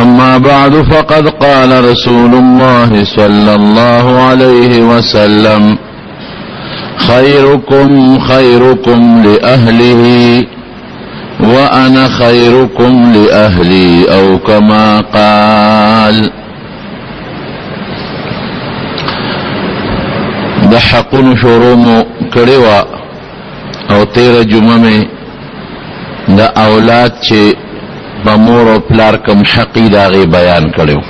أما بعد فقد قال رسول الله صلى الله عليه وسلم خيركم خيركم لأهله وأنا خيركم لأهلي أو كما قال. د حقونو شروع مو کړې وه او تېره جمعه مې د اولاد چې په مور او پلار کوم حق دی د هغې بیان کړی و.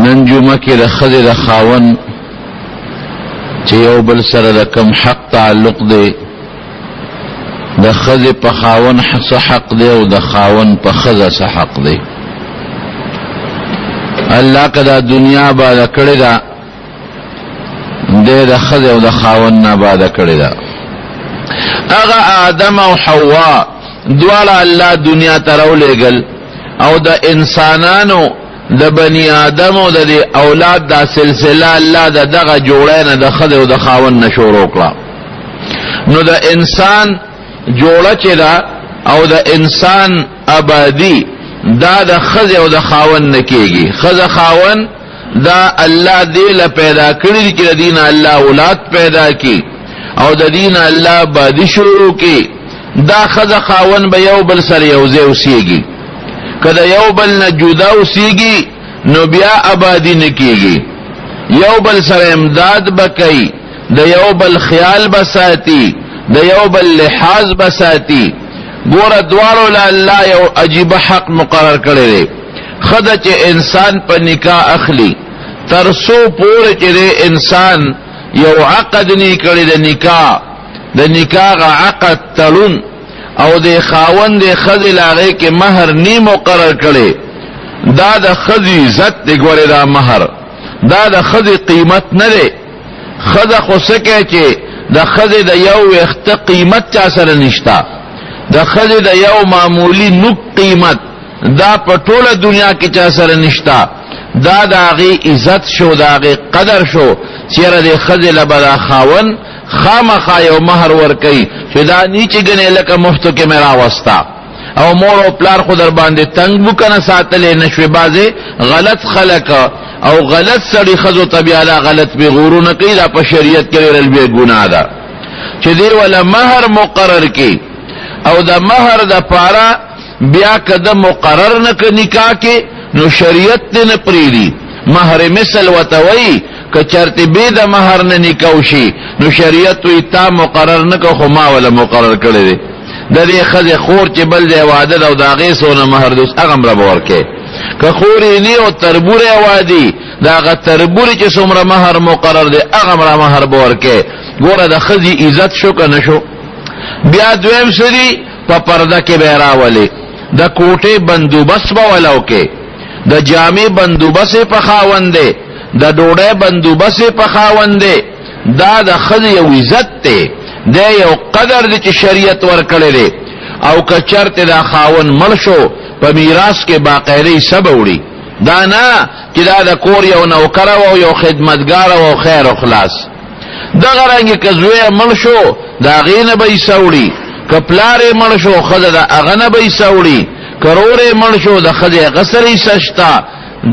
نن جمعه کې د ښځې د خاوند چې یو بل سره د کوم حق تعلق دی، د ښځې په خاوند څه حق دی او د خاوند په ښځه څه حق دی. الله که دا دنیا آباده کړې ده، دی د ښځې او د خاوند نه آباده کړې ده. هغه آدم او حوا دواړه الله دنیا ته راولېږل او د انسانانو د بني آدم او د دې اولاد دا سلسله الله د دغه جوړې نه د ښځې او د خاوند نه شروع کړه. نو د انسان جوړه چې ده او د انسان آبادی دا د ښځې او د خاوند نه کېږي. ښځه خاوند دا الله دې له پیدا کړي دي چې د دین الله اولاد پیدا کړي او د دین الله آبادي شروع کړي. دا ښځه خاوند به یو بل سره یو ځای اوسېږي. که د یو بل نه جدا اوسېږي نو بیا آبادي نه کېږي. یو بل سره امداد به کوي، د یو بل خیال به ساتي، د یو بل لحاظ به ساتي. ګوره دواړو له الله یو عجیبه حق مقرر کړی دی. ښځه چې انسان په نکاح اخلي تر څو پورې چې دی انسان یو عقد نه کړی د نکاح، د نکاح غ عقد تړون او د خاوند د ښځې له هغې کې مهر نی مقرر کړی، دا د ښځې عزت دی. ګورې دا مهر دا د ښځې قیمت نه دی. ښځه خو څه کوي چې د ښځې د یو ویښته قیمت چا سره نشته، د ښځې د یو معمولي نوک قیمت دا په ټوله دنیا کې چا سره نشته. دا د هغې عزت شو، د هغې قدر شو چې یاره دې ښځې له به دا خاوند خامخا یو مهر ورکوي چې دا نی چې ګنې لکه مفتو کې مې راوسته او مور او پلار خو در باندې تنګ وو که نه ساتلی نه شوې. بعضې غلط خلک او غلط سړي ښځو ته بیا دا غلط پیغورونه کوي. دا په شریعت کې ډېره لویه ګناه ده چې دې وله مهر مقرر کړي او د مهر دپاره بیا که د مقرر نه که نکاح کې نو شریعت دې نه پرېږدي. مهر مثل ورته وایي که چرته بې د مهر نه نکاح وشي نو شریعت وایي تا مقرر نه که خو ما وله مقرر کړی دی. د دې ښځې خور چې بل ځای واده ده او د هغې څونه مهر دی اوس هغه هم را به ورکوې. که خور یې نی او تربوری وادي د هغه تربوري چې څومره مهر مقرر دی هغه هم را مهر به ورکوې. ګوره د ښځې عزت شو که نه شو؟ بیا دویم څه دي؟ په پرده کې به یې راولې، د کوټې بندوبست به وله وکړې، د جامې بندوبست یې په خاوند دی، د ډوډۍ بندوبست یې په خاوند دی. دا د ښځې یو عزت دی، دی یو قدر دی چې شریعت ورکړی دی. او که چرته دا خاوند مړ شو په میراث کې باقاعده حصه به وړي. دا نه چې دا د کور یو نوکر او یو خدمتګار او خیر او خلاص. دغه رنګ که زوی مړ شو د هغې نه به حصه وړي، که پلار یې مړ شو ښځه د هغه نه به حصه وړي، که ورور یې مړ شو د ښځې هغه سره حصه شته.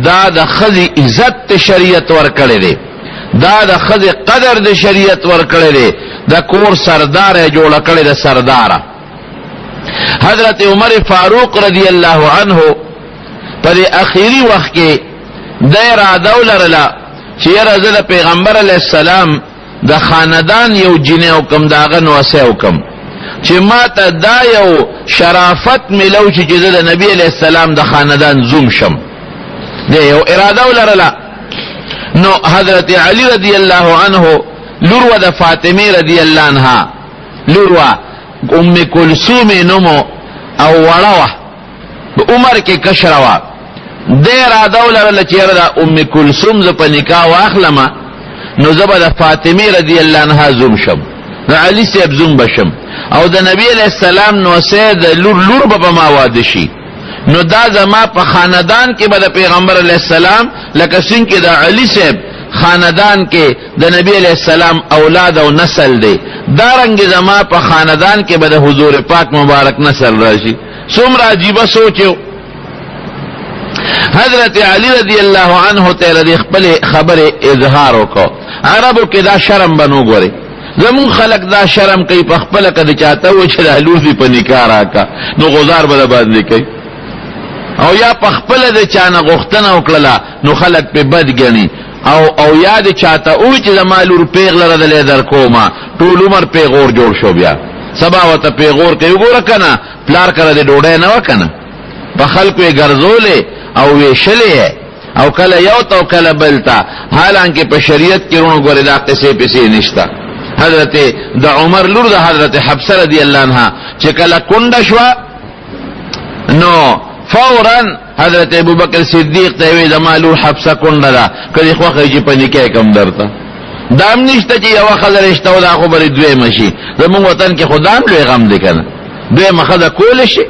دا د ښځې عزت ته شریعت ورکړی دی، دا د ښځې قدر د شریعت ورکړی دی. د کور سردار یې جوړه کړې ده، سرداره. حضرت عمر فاروق رضی الله عنه په دې اخیری وخت کې د اراده ولرله چې یاره زه د پیغمبر علیه السلام د خاندان یو جینۍ وکم، د هغه نوسی وکم، چې ما ته دا یو شرافت ملو شي چې زه د نبي علیه السلام د خاندان زوم شم. دی یو اراده ولرله. نو حضرت علی رضی الله عنه لور وه د فاطمې رضی الله عنها لور وه، ام کلثوم یې نوم او وړه وه، په عمر کې کشره وه. دی اراده ولرله چې یاره دا ام کلثوم زه په نکاح واخلم نو زه به د فاطمې رضی الله عنها زوم شم، د علي صاحب زوم به شم، او د نبي علیه السلام نوسی د لور لور به په ما واده شي. نو دا زما په خاندان کې به د پیغمبر علیه السلام لکه څنګه د علي صاحب خاندان کې د نبی علیہ السلام اولاد او نسل دی، دارنګ زما په خاندان کې به د حضور پاک مبارک نسل راشي. څومره عجیبه سوچ. حضرت علی رضی الله عنه ته د خپل خبره اظهار وکړ. عربو کې دا شرم بنو ګوري، زمون خلق دا شرم کوي په خپل کده چاته و چې د لور دی په نکاح راکا نو غزار به باندې کوي، او یا په خپل د چانه غوښتنه وکړه نو خلق په بد ګڼي، او یا د چاته او چې زما لور پیغله را دلې در کومه، ټول عمر پیغور جوړ شو. بیا سبا وته پیغور کوي، وګوره کنه پلار کړه د ډوډۍ نه وکنه، په خلکو یې ګرځولې او ویشلې، او کله یو ته او کله بل ته. حالانکه په شریعت کې ورونو ګورې دا قصې پسې نشته. حضرت د عمر لور د حضرت حفصه رضی الله عنها چې کله کونډه شوه نو فوراً حضرت ابوبکر صدیق ته وی زما لور حفصه کونډه ده، که دې خوښه وي چې په نکاح کم درته. دا هم نشته چې یوه ښځه رشته او دا خو به دویمه شي. زموږ وطن کې خو دا هم لوی غم دی که نه، دویمه ښځه کولی شي،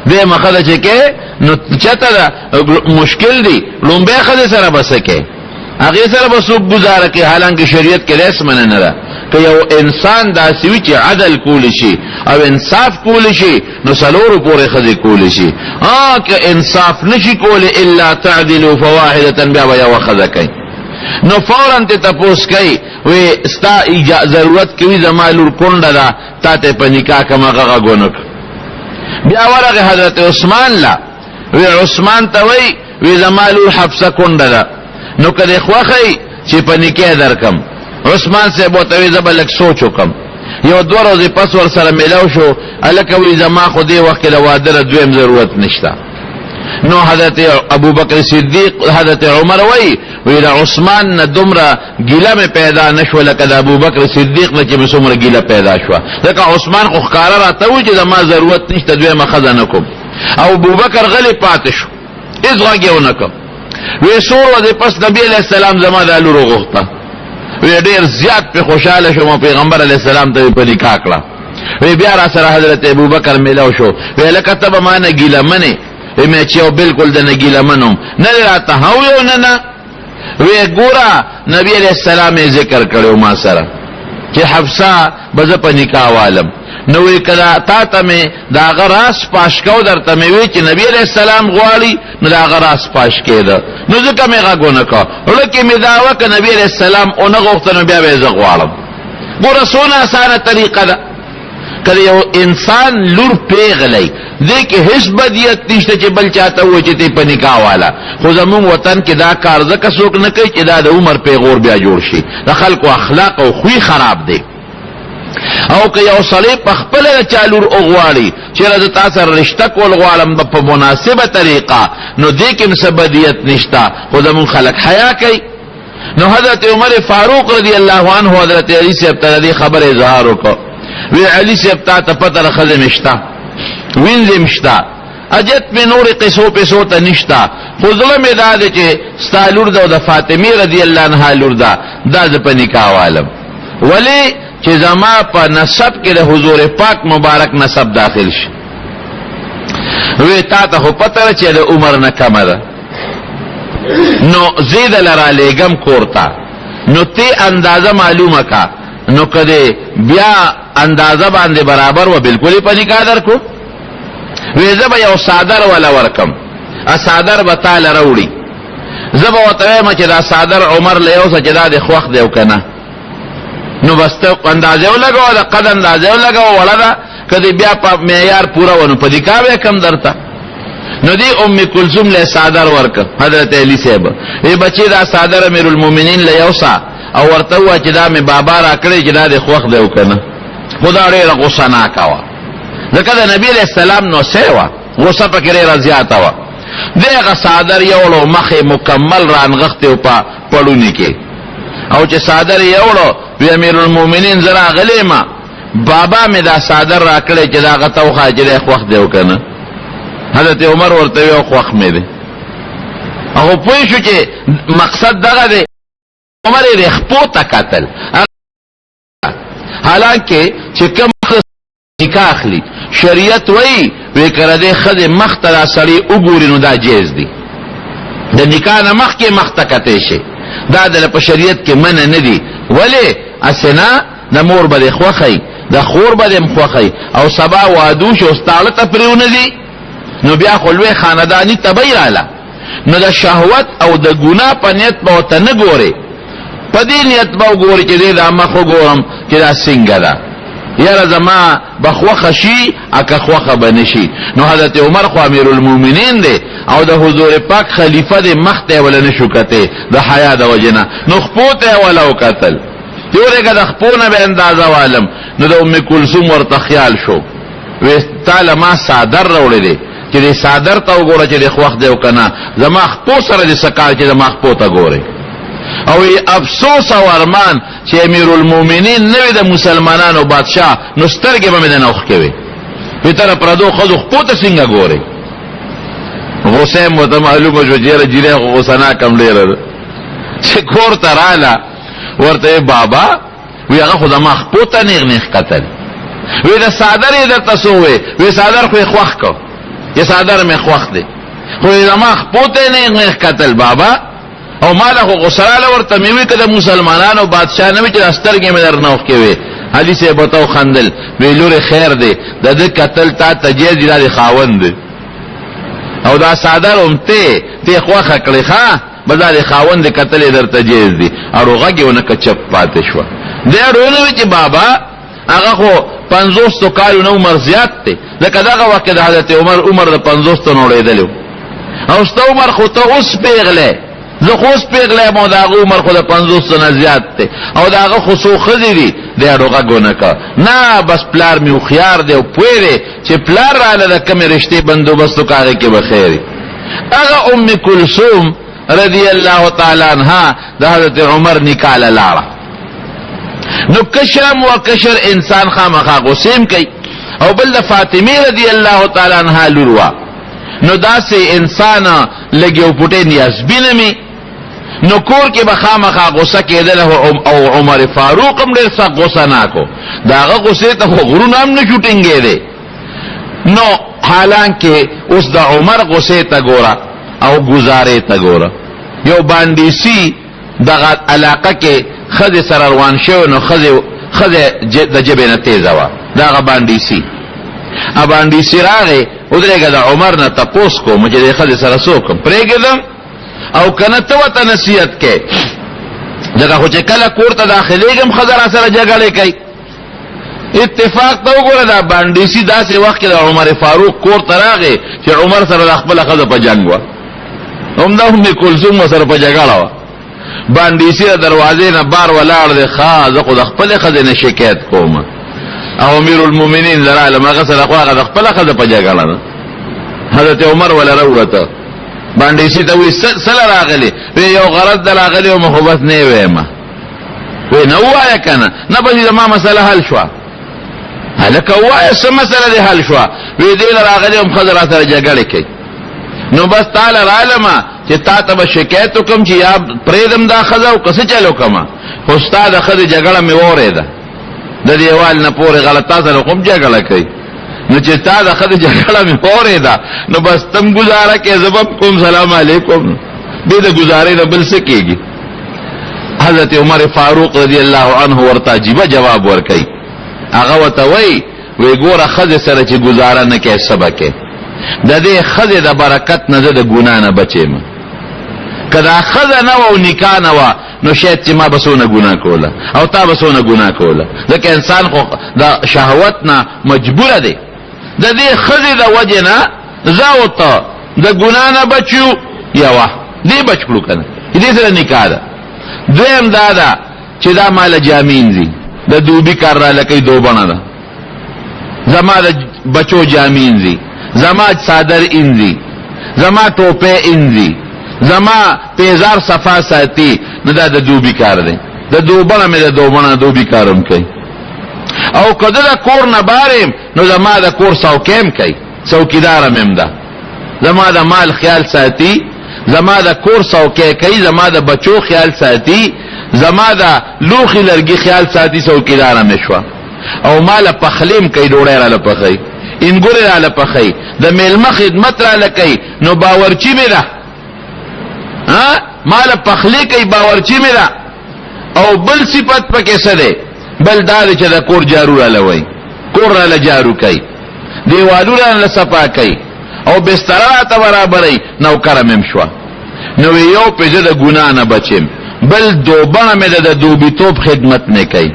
دویمه ښځه چې کې نو چېرته ده مشکل دی، لومبۍ ښځې سره به څه کوې، هغې سره به څوک ګزاره کوي؟ حالانکه شریعت کې داسې منع نه ده که یو انسان داسې وي چې عدل کولی شي او انصاف کولی شي نو څلورو پورې ښځې کولی شي. که انصاف نشي کولی الا تعدلوا فواحدة، بیا به یوه ښځه کوي. نو فوراً ته تپوس کوي وی ستا ضرورت کوي زما لور کونډه ده تا ته په نکاح کوم، هغه غږ ونه کړ. بیا ورغی حضرت عثمان له، وی عثمان ته وی وی زما لور حفصه کونډه ده، نو که دې خوښه وي چې په نکاح درکم. عثمان صاحب ورته وی زه به لږ سوچ وکړم. یو دوه ورځې پس ورسره میلاو شو، هلکه وی زما خو دې وخت کې د واده د دویم ضرورت نشته. نو حضرت ابوبکر صدیق حضرت عمر وی وی د عثمان نه دومره ګیله مې پیدا نه شوه لکه د ابوبکر صدیق نه چې مې څومره ګیله پیدا شوه، ځکه عثمان خو ښکاره راته وویل چې زما ضرورت نشته دویمه ښځه نه کوم، او ابوبکر غلی پاتې شو، هېڅ غږ یې ونه کړ. وی څو ورځې پس نبی علیه السلام زما دا لور وغوښته، وی ډېر زیات پې خوشحاله شوم، پیغمبر علیه السلام ته یې په نکاح کړه. وی بیا را سره حضرت ابوبکر میلاو شو، وی لکه ته به ما نه ګیله منې؟ وی مې چې بالکل د نه ګیله منم، نه دې راته هو یو نه نه. وی ګوره نبی علیه السلام یې ذکر کړی ما سره چې حفصه به زه په نکاح والم، نو وی کله تا ته مې د هغه راز پاش کو درته مې وی چې نبی علیه السلام غواړي، نو د هغه راز پاش کېده، نو ځکه مې غږ ونه کړ. زړه کې مې دا وه که نبی علیه السلام ونه غوښته نو بیا به یې زه غواړم. ګوره څونه اسانه طریقه ده. که یو انسان لور پیغلی دې کې هیڅ بدیت نشته چې بل چاته ووایي چې ته په نکاح والا، خو زموږ وطن کې دا کار ځکه څوک نه کوي چې دا د عمر پیغور بیا جوړ شي، د خلکو اخلاق او خوی خراب دی. او که یو سړی په خپله د چا لور وغواړي چې زه تا سره رشته کول غواړم په مناسبه طریقه، نو دې کې هم څه بدیت نشته، خو زموږ خلک حیا کوي. نو حضرت عمر فاروق رضی الله عنه حضرت علی صاحب ته دې خبره اظهار وکړ، وی علی صاحب تا ته پته ده ښځې مې شته، وینځې مې شته، اجت مې نورې قصو پسو ته نشته، خو زړه مې دا دی چې ستا لور ده او د فاطمې رضی الله عنها لور ده، دا زه په نکاح والم، ولې چې زما په نسب کې د حضور پاک مبارک نسب داخل شي. وی تا ته خو پته ده چې د عمر نه کمه ده، نو زید لرا لېږم کور ته، نو تی اندازه معلومه کا، نو که دې بیا اندازه باندې برابر و بالکل یې په نکاح درکړو. وی زه به یو څادر وله ورکم، څادر به تا له راوړي، زه به ورته وایم چې دا څادر عمر له یوسه چې دا دې خوښ دی او که نه، نو بس ته اندازه ولګوه، د قد اندازه ولګوه، وړه ده، که دې بیا په معیار پوره و نو په نکاح به یې کم درته. نو دی ام کلثوم له صادر ورک حضرت علی صاحب، ای بچی دا صادر امیر المؤمنین له یوسا او ورته وا چې دا مې بابا را کړی چې دا د خوخ دی وکنه. خدا ډېره غوسه ناکه وه، ځکه د نبی علیه السلام نو سه وه، غوسه پکې ډېره زیاته وه. دغه صادر یوړو مخ یې مکمل رانغښتی و په پړوني کې، او چې صادر یې یوړو وی امیر المؤمنین زه راغلی ما بابا مې دا څادر راکړی چې دا هغه ته وښایه چې دی خوښ دی او که نه. حضرت عمر ورته وویل خوښ مې دی. هغه پوه شو چې مقصد دغه دی، عمر یې د خپو ته کتل، حالانکه چې کوم نکاح اخلي شریعت وایي وی که د دې ښځې مخ ته دا سړی وګوري نو دا جایز دی، د نکاح نه مخکې مخ ته کتی شي. دا د په شریعت کې منع نه دي. ولې؟ اسنه د مور به خوخی، د خور به هم خوخی، او سبا وادو شو ستاړه ته پریونه دي، نو بیا خو لوی خاندانی تبعی راله. نو د شهوت او د ګناه په نیت به ورته نه ګورې، په دې نیت به وګورې چې دې دا مخ وګورم چې دا څنګه ده، یاره زما به خوښه شي که خوښه به نه شي. نو حضرت عمر خو امیرالمؤمنین دی او د حضور پاک خلیفه دی، مخ ته یې وله نه شو کتی د حیا د وجې نه، نو خپو ته یې وله وکتل چې ورېږه د خپو نه به اندازه والم. نو د ام کلثوم ورته خیال شو، وی تا له ما څادر راوړی دی چې دې څادر ته وګوره چې دې خوښ دی او که نه، زما خپو سره دې څه کار چې زما خپو ته ګورې. او افسوس او ارمان چې امیرالمؤمنین نه وي د مسلمانانو بادشاه، نو سترګې به مې د نه اوښکې وې، وی ته د پردو ښځو خپو ته څنګه ګورې. غوسه یې ورته معلومه شوه چې یاره جینۍ خو غوسه ناکه هم ډېره ده. چې کور ته راله ورته یې بابا وی هغه خو زما خپو ته نیغ نیغ کتل، وی د څادر یې درته څه ووی، وی څادر خو یې خوښ کړ چې څادر مې خوښ دی، خو یې زما خپو ته یې نیغ نیغ کتل بابا، او ما له خو غوسه راله ورته مې وویل که د مسلمانانو بادشاه نه وي چې دا سترګې مې درنه اوښکې وې. علي صاحب ورته وخندل، وی لورې خیر دی، د ده کتل تا ته جایز دي، دا دې خاوند دی او دا څادر هم ته ته خوښه کړې، ښه بس دا دې خاوند دی، کتل یې درته جایز دي. اړو غږ یې ونه کړ، چپ پاتې شوه. دی اړو ونه ویل چې بابا هغه خو پنځوستو کالو نه عمر زیات دی، ځکه دغه وخت کې د حضرت عمر عمر د پنځوستو نه اړېدلی و، او ستا عمر خو ته اوس پېغلی، زه خو اوس پېغلی یم او د هغه عمر خو د پنځوستو نه زیات دی او د هغه خو څو ښځې دي. دی اړو غږ ونه کړ، نه بس پلار مې هوښیار دی او پوه دی چې پلار راله د کومې رشتې بندوبست وکړ هغې کې به خیر وي. هغه ام کلثوم رضی الله تعالی عنها د حضرت عمر نکاح له لاړه. نو کشرم و کشر انسان خامخا غصیم کوي. او بل د فاطمه رضی الله تعالی عنها لور وه، نو داسې انسان لږ یو پټې نیازبینه مې، نو کور کې به خامخا غصه کېدله. او عمر فاروق هم ډېر سخت غصه ناکو، د هغه غصې ته خو غرونه هم نه شو ټینګېدی. نو حالانکه اوس د عمر غصې ته ګوره او ګزارې ته ګوره، یو باندېسي دغه علاقه کې ښځې سره روان شوی، نو ښځه د ژبې نه تېزه وه، دغه باندېسي باندېسي راغی، ودرېږه د عمر نه تپوس کوم چې د ښځې سره څه وکړم، پرېږدم او که نه ته ورته نصیحت کوې، ځکه خو چې کله کور ته داخلېږم ښځه را سره جګړې کوي. اتفاق ته وګوره، دا باندېسي داسې وخت کې د عمر فاروق کور ته راغی چې عمر سره د خپله ښځه په جنګ وه، همدا ام کلثوم ورسره په جګړه وه. باندېسي د دروازې نه بار ولاړ دی، ښه زه خو د خپلې ښځې نه شکایت کوم، او امیرالمؤمنین زه رالم، هغه سره خو هغه د خپله ښځه په جګړه ده. حضرت عمر وله راووته، باندېسي ته وایي څه له راغلې؟ وایي یو غرض د راغلی وم خو بس نه یې وایم. وایي نه ووایه که نه، نه بس زما مسله حل شوه. هلکه ووایه څه مسله دې حل شوه؟ وایي دې له راغلی وم ښځه را سره جګړې کوي، نو بس تا له رالم چې تا ته به شکایت وکړم چې یا پرېږدم دا ښځه او که څه چل وکړم، خو ستا د ښځې جګړه مې واورېده د دیوال نه پورې، غلط تا سره خو هم جګړه کوي، نو چې تا د ښځې جګړه مې واورېده نو بس تم ګزاره کې، زه به هم کوم سلام علیکم، بې د ګزارې نه بل څه کېږي. حضرت عمر فاروق رضی الله عنه ورته عجیبه جواب ورکوي، هغه ورته وایي وی ګوره ښځې سره چې ګزاره نه کوې څه به کوې، د دې ښځې د برکت نه زه د ګناه نه بچ یم، که دا ښځه نه وه او نکاح نه وه نو شاید چې ما به څونه ګناه کوله او تا به څونه ګناه کوله، ځکه انسان خو د شهوت نه مجبوره دی. د دې ښځې د وجې نه زه او ته د ګناه نه بچ یو، یوه دې بچ کړو که نه دې سره نکاح ده. دویم دا ده چې دا مال جامې انځي، د دوبي کار راله کوي، دوبڼه ده، زما د بچو جامې انځي، زما څادر انځي، زما ټوپۍ انځي، زما پیزار صفا ساتي، نو دا د دوبي کار دی، د دوبڼه مې د دوبڼه دوبي کار هم کوي. او که زه د کور نه بار یم نو زما د کور څوکۍ هم کوي، څوکیداره مې هم ده، زما د مال خیال ساتي، زما د کور څوکۍ کوي، زما د بچو خیال ساتي، زما د لوښي لرګي خیال ساتي، څوکیداره مې شوه. او مال پخلیم کوي، ډوډۍ راله پخوي، انګورې راله پخوي، د میلمه خدمت راله کوي، نو باورچي مې ده. ها مال پخلی کوي، باورچی مې ده. او بل صفت پکې څه دی؟ بل دا دی چې د کور جارو راله وایي، کور راله جارو کوي، دیوالونه راله صفا کوي، او بستره راته برابروي، نوکره مې هم شوه. نو یو پې زه د ګناه نه بچیم، بل دوبڼه مې ده د دوبیتوب خدمت مې کوي،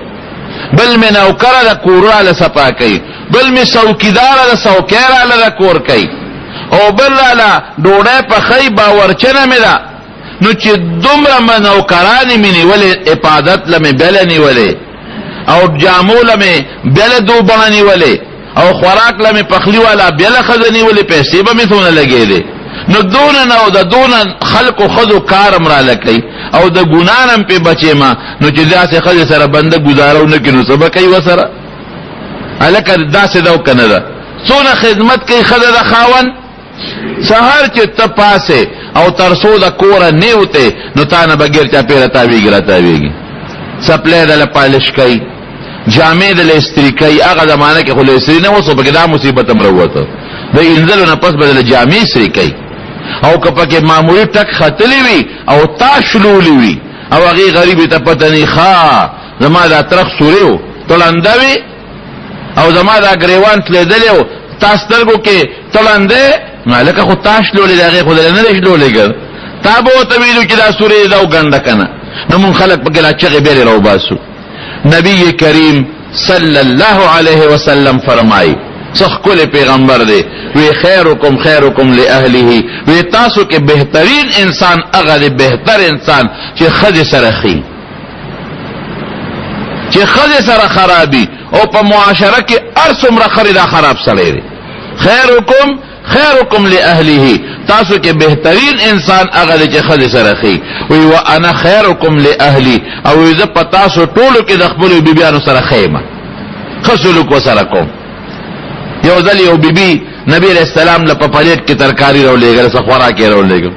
بل مې نوکره د کور راله صفا کوي، بل مې څوکیداره د څوکۍ راله د کور کوي، او بل راله ډوډۍ پخوي، باورچنه مې ده. نو چې دومره مې نوکرانې مې نیولې، عبادت له مې بله نیولې، او جامو له مې بله دوبڼه نیولې، او خوراک له مې پخلي والا بله ښځه نیولې، پیسې به مې څونه لګېدې. نو دونه نه د دونه خلکو ښځو کار هم راله کوي، او د ګناه نه هم پرې بچې ما. نو چې داسې ښځې سره بنده ګزاره ونه کړي نو څه به کوي ورسره؟ هلکه داسې ده او که نه ده؟ څونه خدمت کوي ښځه د خاوند؟ سهار چې ته پاسې او تر څو د کوره نه وتې نو تا نه به ګیر چاپېره تاویږي راتاویږي، څپلی دله پالش کوي، جامې دله استري کوي. هغه زمانه کې خو له استري نه وسو، پکې دا مصیبت هم راووته، د اینځلو نه پس به دله جامې استري کوي، او که پکې معمولي ټک ختلی وي او تا شلولي وي او هغې غریبې ته پته نه، ښه زما دا ترخ سوری و تړنده وي، او زما دا ګریوان تلېدلی و تا سترګو کې تړندی، نو هلکه خو تا شلولې د هغې خو دله نه دی شلولی، که تا به ورته ویلو چې دا سوری دا وګنډه که نه. نو مونږ خلک پکې لا چغې بېلې راوباسو. نبی کریم صلی الله علیه وسلم فرمایي، څه ښکلی پیغمبر دی، وی خیرکم خیرکم لأهله، وی تاسو کې بهترین انسان هغه دی، بهتر انسان چې ښځې سره ښي، چې ښځې سره خرابي، او په معاشره کې هر څومره ښه دی دا خراب سړی دی. خیرکم خیرکم لأهله، تاسو کې بهترین انسان هغه دی چې ښځې سره ښي. وی وانا خیرکم لأهلی، او وی زه په تاسو ټولو کې د خپلو بیبیانو سره ښه یم، ښه سلوک ورسره کوم. یو ځل یو بیبي نبی علیه السلام له په پلیټ کې ترکاري راولېږله، څه خوراک یې راولېږه.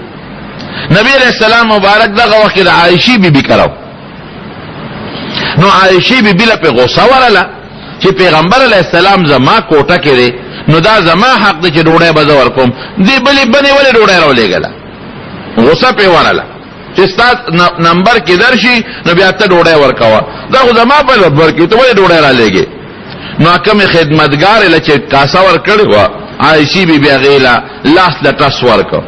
نبی علیه السلام مبارک دغه وخت کې د عایشې بیبي کره، نو عایشې بیبي له پې غوسه ورله چې پیغمبر علیه السلام زما کوټه کې دی، نو دا زما حق دی چې ډوډۍ به زه ورکوم، دې بلې بنې ولې ډوډۍ راولېږله؟ غوسه پې ورله چې ستا نمبر کې درشي نو بیا ته ډوډۍ ورکوه، دا خو زما په نمبر کې ته ولې ډوډۍ رالیږې؟ نو کومې خدمتګارې له چې کاسه ورکړې وه، عایشې بي بي هغې له لاس له ټس ورکړ،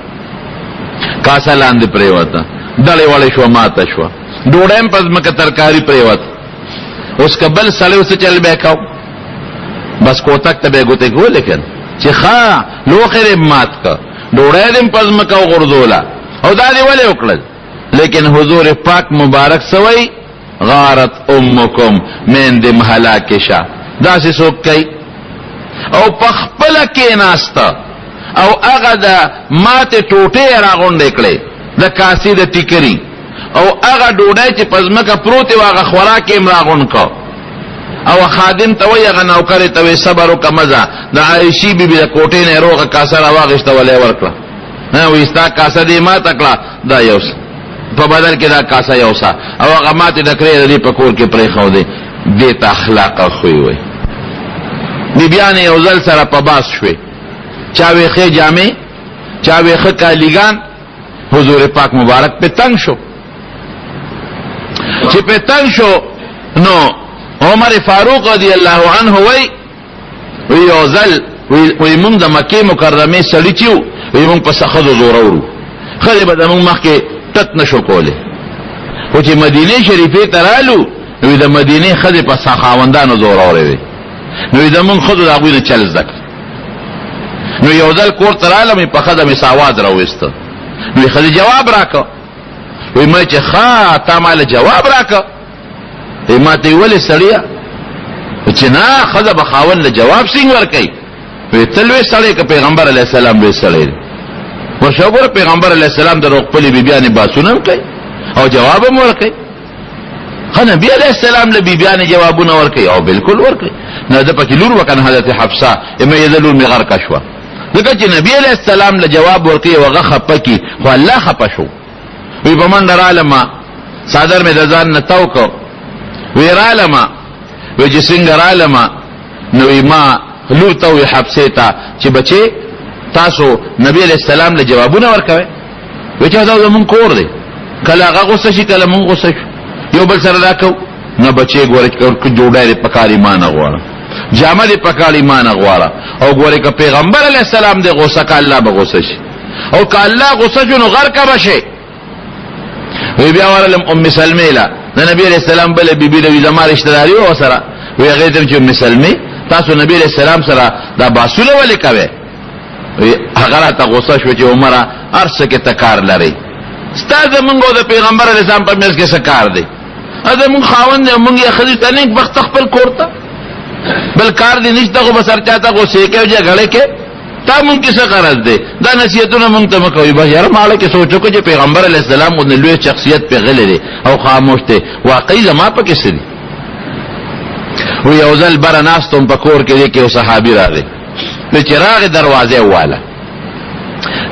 کاسه لاندې پرېوته، دړې وړې شوه، ماته شوه، ډوډۍ هم په ځمکه ترکاري پرېوته. اوس که بل سړی و څه چل به یې کاو؟ بس کوتک ته به یې ګوتې کولې که نه چې ښه لوښی دې مات کړ، ډوډۍ دې هم په ځمکه وغورځوله، او دا دې ولې وکړل؟ لیکن حضور پاک مبارک څه وایي؟ غارت امکم، میندې م هلاکې شه. داسې څوک کوي؟ او په خپله کېناسته او هغه د ماتې ټوټې یې راغونډې کړې د کاسې د ټیکري، او هغه ډوډۍ چې په ځمکه پروتې وه هغه خوراک یې هم راغونډ کړ، او خادم ته وایي، هغه نوکرې ته وایي صبر وکړه مه ځه. د عایشې بي بي د کوټې نه یې روغه کاسه راواخیسته وله یې ورکړه، وایي ستا کاسه دې ماته کړه، دا یو څه په بدل کې دا کاسه یو څه، او هغه ماتې ډکرې د دې په کور کې پرېښودې. دې ته اخلاق او خوی وایي. بیبیانې یو ځل سره په باس شوې، چا وې ښې جامې، چا وې ښه کالیګان. حضور پاک مبارک په تنگ شو، چې په تنگ شو نو عمر فاروق رضی الله عنه وی وی یو ځل وی مونږ د مکې مکرمې سړي چې وو، وی مونږ په ښځو زورور وو، ښځې به زمونږ مخکې ټت نه شو کولی، خو چې مدینې شریفې ته رالو نو د مدینې ښځې په خاوندانو زورورې وې، نو زمونږ ښځو د هغوی نه چل زده کړ. نو یو ځل کور ته رالم، په ښځه مې څه اواز راوویسته، نو ښځې جواب راکړ، وی ما چې ښه تا ما له جواب راکړ، وی ما ته ولې سړیه؟ چې نه ښځه به خاوند له جواب څنګه ورکوي؟ وی ته لوی سړی که پیغمبر علیه السلام لوی سړی دی؟ ورشه وګوره پیغمبر علیه السلام د خپلې بیبیانې باسونه هم کوي او جواب هم ورکوي. خو نبی علیه السلام له بیبیانې جوابونه ورکوي او بالکل ورکوي. نو ده پکې لور وکړه حضرت حفصه، امه یې د لور مې غرقه شوه، ځکه چې نبی علیه السلام له جواب ورکوي او هغه خفه کړي، خو الله خفه شو. وی په منډه رالم، څادر مې د ځان نه تاو کړ، وی رالم، وی چې څنګه رالم نو وی ما لور ته وی حفصې ته چې بچې تاسو نبی علیه السلام له جوابونه ورکوئ. وی چې دا زمونږ کور دی، کله هغه غوسه شي، کله مونږ غوسه شو، یو بل سره دا کوو. نه بچې ګوره چې جوړی دې پکار ما نه غواړه، جامه دې پکار ما نه غواړه. او ګوره که پیغمبر علیه السلام دې غوسه که الله به غوسه شي، او که الله غوسه شو نو غرقه به شي. وی بیا ورغلم ام سلمې له، د نبي علیه السلام بله بیبي ده، وی زما رشته داري وه ورسره. وی هغې ته چې ام سلمې تاسو نبي علیه السلام سره دا بحثونه ولې کوئ؟ وی هغه راته غوسه شوه چې عمره هر څه کې ته کار لرې، ستا زمونږ او د پیغمبر علیه السلام په منځ کې څه کار دی؟ زمونږ خاوند دی، مونږ یې ښځې ته نیک بخته خپل کور ته، بل کار دی نشته، خو بس هر چا ته غوسې کوې جګړې کوې، تا مونږ کې څه غرض دی؟ دا نصیحتونه مونږ ته مه کوئ. بس یاره ماړه کې سوچ وکړه چې پیغمبر علیه السلام غوندې لوی شخصیت پې غلی دی او خاموش دی، واقعي زما پکې څه دي؟ وی یو ځل بره ناست وم په کور کې، دی کې یو صحابي راغی، وی چې راغی دروازه یې وواله،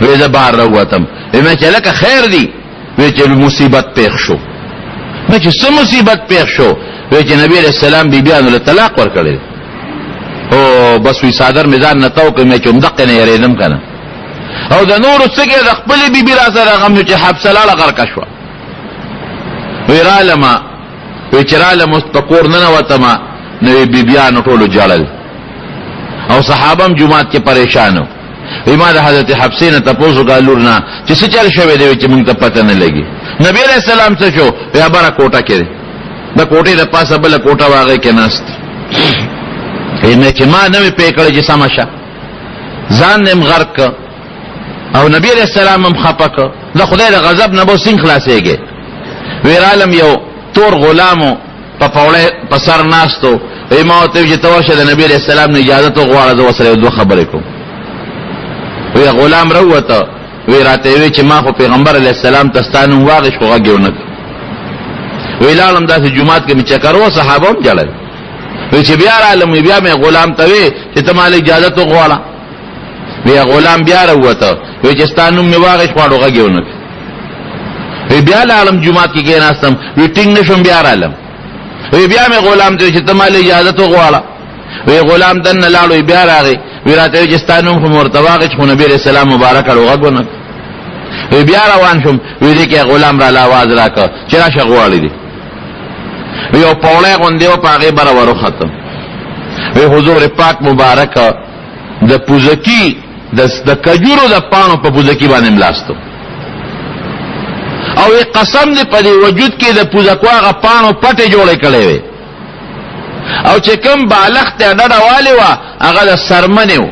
وی زه بهر راووتم، وی مې چې لکه خیر دی، وی چې مصیبت پېښ شو. مې چې څه مصیبت پېښ شو؟ وی چې نبی علیه السلام بیبیانو له طلاق ورکړی. او بس وی څادر مې ځان نه تاو کړ، مې چې همدقې نه یېرېدم که نه. او د نورو څه کې د خپلې بیبي را سره غم چې حفصه لاړه غرقه شوه. وی رالمه، وی چې رالم اوس په کور ننوتم، نو وی بیبیانو ټولو ژړل او صحابه هم جومات کې پریشان وو. وی ما د حضرت حفصې نه تپوس وکړ لور نه چې څه چل شوی دی، چې مونږ ته پته نه لګي. نبی علیه السلام څه شو؟ بیا بره کوټه کې دی، د کوټې د پاسه بله کوټه وه هغې کې ناست دی. مې چې ما نه مې پرې کړی چې سمه شه، ځان دې هم غرق کړ او نبی علیه السلام هم خفه کړ، د خدای د غضب نه به څنګه خلاصېږې؟ وی رالم یو تور غلامو په پوړی په سر ناستو، وی ما ورته وویل چې ته ورشه د نبی علیه السلام نه اجازه وغواړه، زه ورسره یو دوه خبرې کوم. وی غلام راووته، وی راته یې وویل چې ما خو پیغمبر علیه السلام ته ستا نوم واخیست خو غږ یې ونه کړ. وی لاړم داسې جومات کې مې چکر و، صحابه هم ژړل. وی چې بیا رالم، وی بیا مې غلام ته وی چې ته ما له اجازه وغواړه. وی غلام بیا راووته، وی چې ستا نوم مې واخیست خو غږ یې ونه کړ. وی بیا لاړم جومات کې کېناستم، وی ټینګ نه شوم بیا رالم. وی بیا مې غلام ته چې ته ما له اجازه وغواړه. وی غلام دننه لاړ، وی بیا راغی، وی راته وی چې ستا نوم خو مې ورته واخیست خو نبي علیه السلام مبارک اړو غږ ونه کړ. وی بیا روان شوم، وی دې کې غلام راله اواز راکړ چې راشه غواړي دي. وی یو پوړی غوندې وه په هغې بره وروختم. وی حضور پاک مبارک د پوزکي د کجورو د پاڼو په پوزکي باندې ملاستو، او قسم دې په دې وجود کې د پوزکو هغه پاڼو پټې جوړې کړې وې، او چې کوم بالښت ته ډډه والې وه هغه د سرمنې و،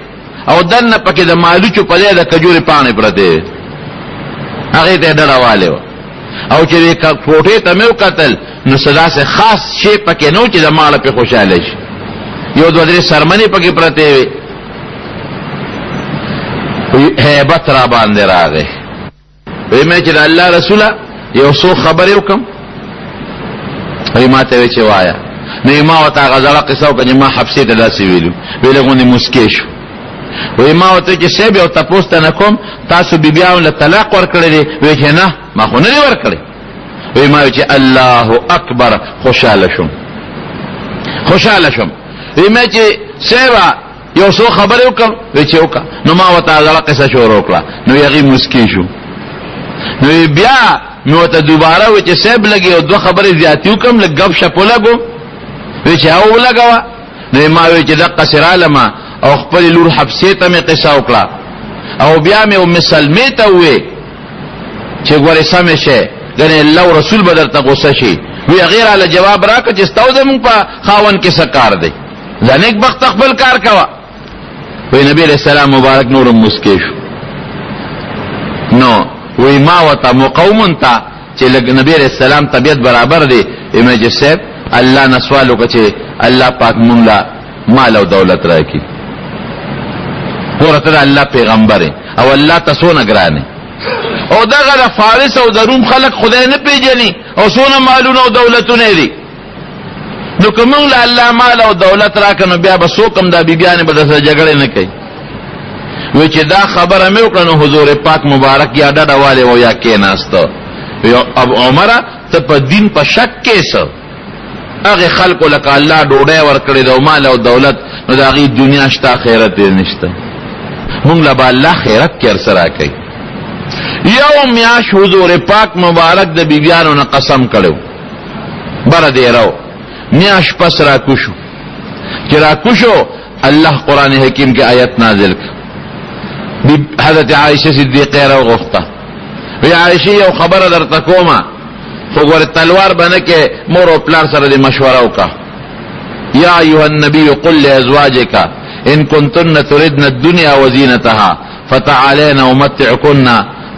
او دننه پکې د مالوچو په ځای د کجورې پاڼې پرتې وې، هغې ته یې ډډه والې وه. او چې دې کوټې ته مې وکتل نو څه داسې خاص شی پکې نه و چې د ماړه پې خوشحاله شي، یو دوه درې سرمنې پکې پرتې وې. هیبت را باندې راغی. وی مې چې د الله رسوله یو څو خبرې وکړم. وی ما ته وی چې وایه. نو ما ورته هغه زړه قصه وکړه چې ما حفصې ته داسې ویلو. وی لږ غوندې موسکی شو. وی ما ورته چې صاحب یو تپوس ته نه کوم، تاسو بیبیانو له طلاق ورکړی دی؟ وی چې نه، ما خو نه دی ورکړی. وی ما چې الله اکبر، خوشحاله شوم، خوشحاله شوم. وی ما چې صاحب یو څو خبرې وکړم؟ وی چې وکړه. نو ما ورته زړه قصه شروع کړه، نو هغې موسکی شو. نو بیا مې ورته دوباره وی چې صاحب لږې یو دوه خبرې زیاتې وکړم، لږ ګپ شپ ولګوم. وی چې هو ولګوه. نو ما وی چې دقسې رالمه او خپلې لور حفصې ته مې قصه وکړه، او بیا مې ام سلمې ته ووی چې ګورې سمې شی، ګنې الله او رسول به درته غوسه شي. وی هغې راله جواب راکړه چې ستا او زموږ په خاوند کې څه کار دی، ځه نېک بخته خپل کار کوه. وی نبی علیہ السلام مبارک نورم موسکی شو. نو وی ما ورته مقوم ته چې لږ نبی علیہ السلام طبیعت برابر دی، وی چې صاحب الله نه سوال وکړه چې الله پاک مونږ له مال او دولت راکړي. ګوره ته د الله پیغمبر او الله ته څونه ګران یې، او دغه د فارس او د روم خلک خدای نه پېژني او څونه مالونه او دولتونه دي. نو که موږ له الله مال او دولت راکړه نو بیا به څوک هم دا بیبیانې به درسره جګړې نه کوي. وی چې دا خبره مې وکړه نو حضور پاک مبارک یا ډډه والې و یا کېناسته. وی اب عمره ته په دین په شک کې څه؟ هغې خلکو لکه الله ډوډۍ ورکړې ده او مال او دولت، نو د هغې دنیا شته آخرت یې نشته. موږ له به الله خیرت کې هر څه راکوي. یو میاش حضور پاک مبارک د بیبیانو نه قسم کړو، بره دی راو میاش پس را کوشو، چې را کوشو الله قرآن حکیم کې آیت نازل کړ. حضرت عائشه صدیقه را غوښته، وی عائشه یو خبره درته کومه، خو ګوره تلوار به نه کې، مور او پلار سره دې مشوره وکړه. یا ایها النبی قل لازواجک ان کنتن تردن الدنیا وزینتها فتعالین امتعکن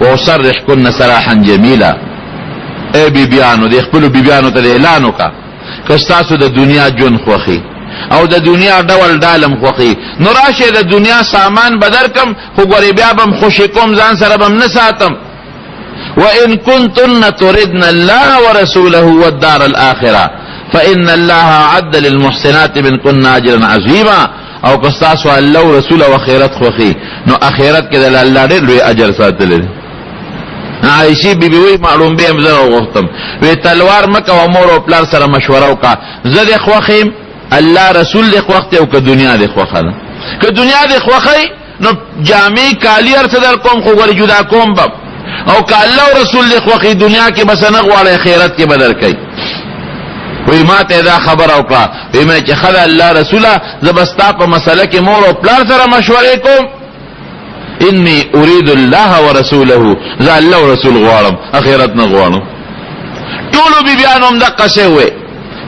واسرحکن سراحا جمیلا. ای بیبیانو، د خپلو بیبیانو ته اعلان وکړه که ستاسو د دنیا ژوند خوښي او د دنیا ډول ډالم خوښي، نو راشه د دنیا سامان به درکم، خو ګورې بیا به هم خوشې کوم، ځان سره به هم نه ساتم. وإن كنتن تردن الله ورسوله والدار الآخرة فإن الله أعد للمحسنات منكن أجرا عظيما. او که ستاسو الله او رسول او آخرت خوښي، نو آخرت کې د الله ډېر لوی اجر ساتلی دی. عایشې بیبي وایي ما ړومبی هم زه راوغوښتم، وی تلوار مه کوه، مور او پلار سره مشوره وکړه، زه دې خوښ یم، الله رسول دې خوښ دی، او که دنیا دې خوښه ده، که دنیا دې خوښه نو جامې کالي هر څه در کوم، خو ګورې جدا کوم به، او که الله او رسول دې خوښي دنیا کې به څه نه غواړی، خیرت کې به درکوي. وی ما ته دا خبره وکړه، وی مې چې ښه ده الله رسوله، زه به ستا په مسله کې مور او پلار سره مشورې کوم، انی اريد الله ورسوله، زه الله او رسول غواړم، اخرت نه غواړم. ټولو بیبیانو هم دقسې وویل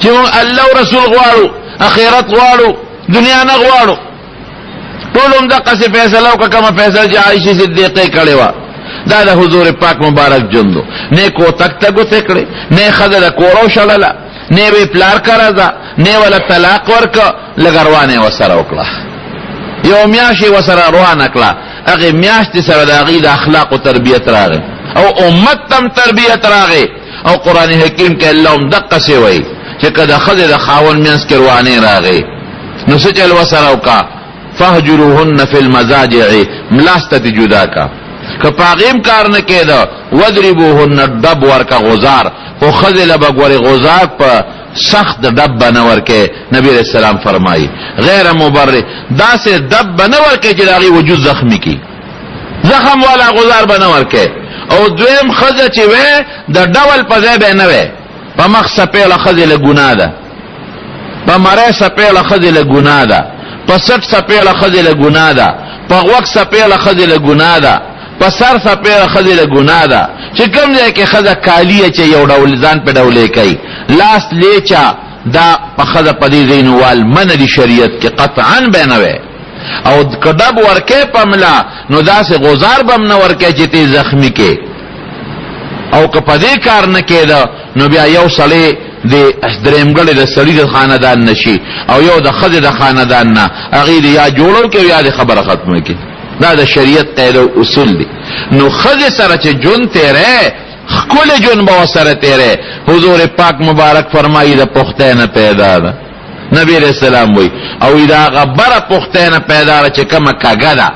چې موږ الله او رسول غواړو، اخرت غواړو، دنیا نه غواړو. ټول هم دقسې فیصله وکړه کومه فیصله چې عایشې صدیقې کړې وه. دا د حضور پاک مبارک ژوند و، نه کوتک ته ګوتې کړې، نه ښځه د کوره وشړله، نه وی پلار کره ځه، نه وله طلاق ورکړه، لږه روانه یې ورسره وکړه، یو میاشت یې ورسره روانه کړه. هغې میاشتې سره د هغې د اخلاقو تربیت راغی او امت ته هم تربیت راغی. او قرآن حکیم کې الله هم دقسې وایي چې که د ښځې د خاوند منځ کې روانې راغی نو څه چل ورسره وکړه، فهجروهن فی المضاجع، ملاسته ترې جدا که، که په هغې هم کار نه کېده وضربوهن، ډب ورکه غزار، خو ښځې له به ګورې غزار په سخت ډب به نه ورکې. نبی علیہ السلام فرمایي غیر مبرح، داسې ډب به نه ورکې چې د هغې وجود زخمي کړي، زخم والا غزار به نه ورکې. او دویم ښځه چې وی د ډول په ځای به نه وی، په مخ څپېړه ښځې له ګناه ده، په مری څپېړه ښځې له ګناه ده، په څټ څپېړه ښځې له ګناه ده، په غوږ څپېړه ښځې له ګناه ده، په سر څپېړه ښځې له ګناه ده. چې کوم ځای کې ښځه کالي اچوي یو ډول ځان په ډولې کوي، لاس لیچا، دا په ښځه په دې ځایونو وال منع دي شریعت کې، قطعا به نه وی. او که ډب ورکې په ملا نو داسې غزار به هم نه ورکې چې تی زخمي کې. او که په دې کار نه کېده نو بیا یو سړی د درېمګړی د سړي د خاندان نشي او یو د ښځې د خاندان نه، هغې دې یا جوړو کې یا دې خبره ختمه کړي. دا د شریعت قاعده او اصول دي. نو ښځې سره چې ژوند تېری، ښکلی ژوند به ورسره تېری. حضور پاک مبارک فرمایي د پښتۍ نه پیدا ده، نبی علیہ السلام وایي، او دا هغه بره پښتۍ نه پیدا ده چې کومه کږه ده،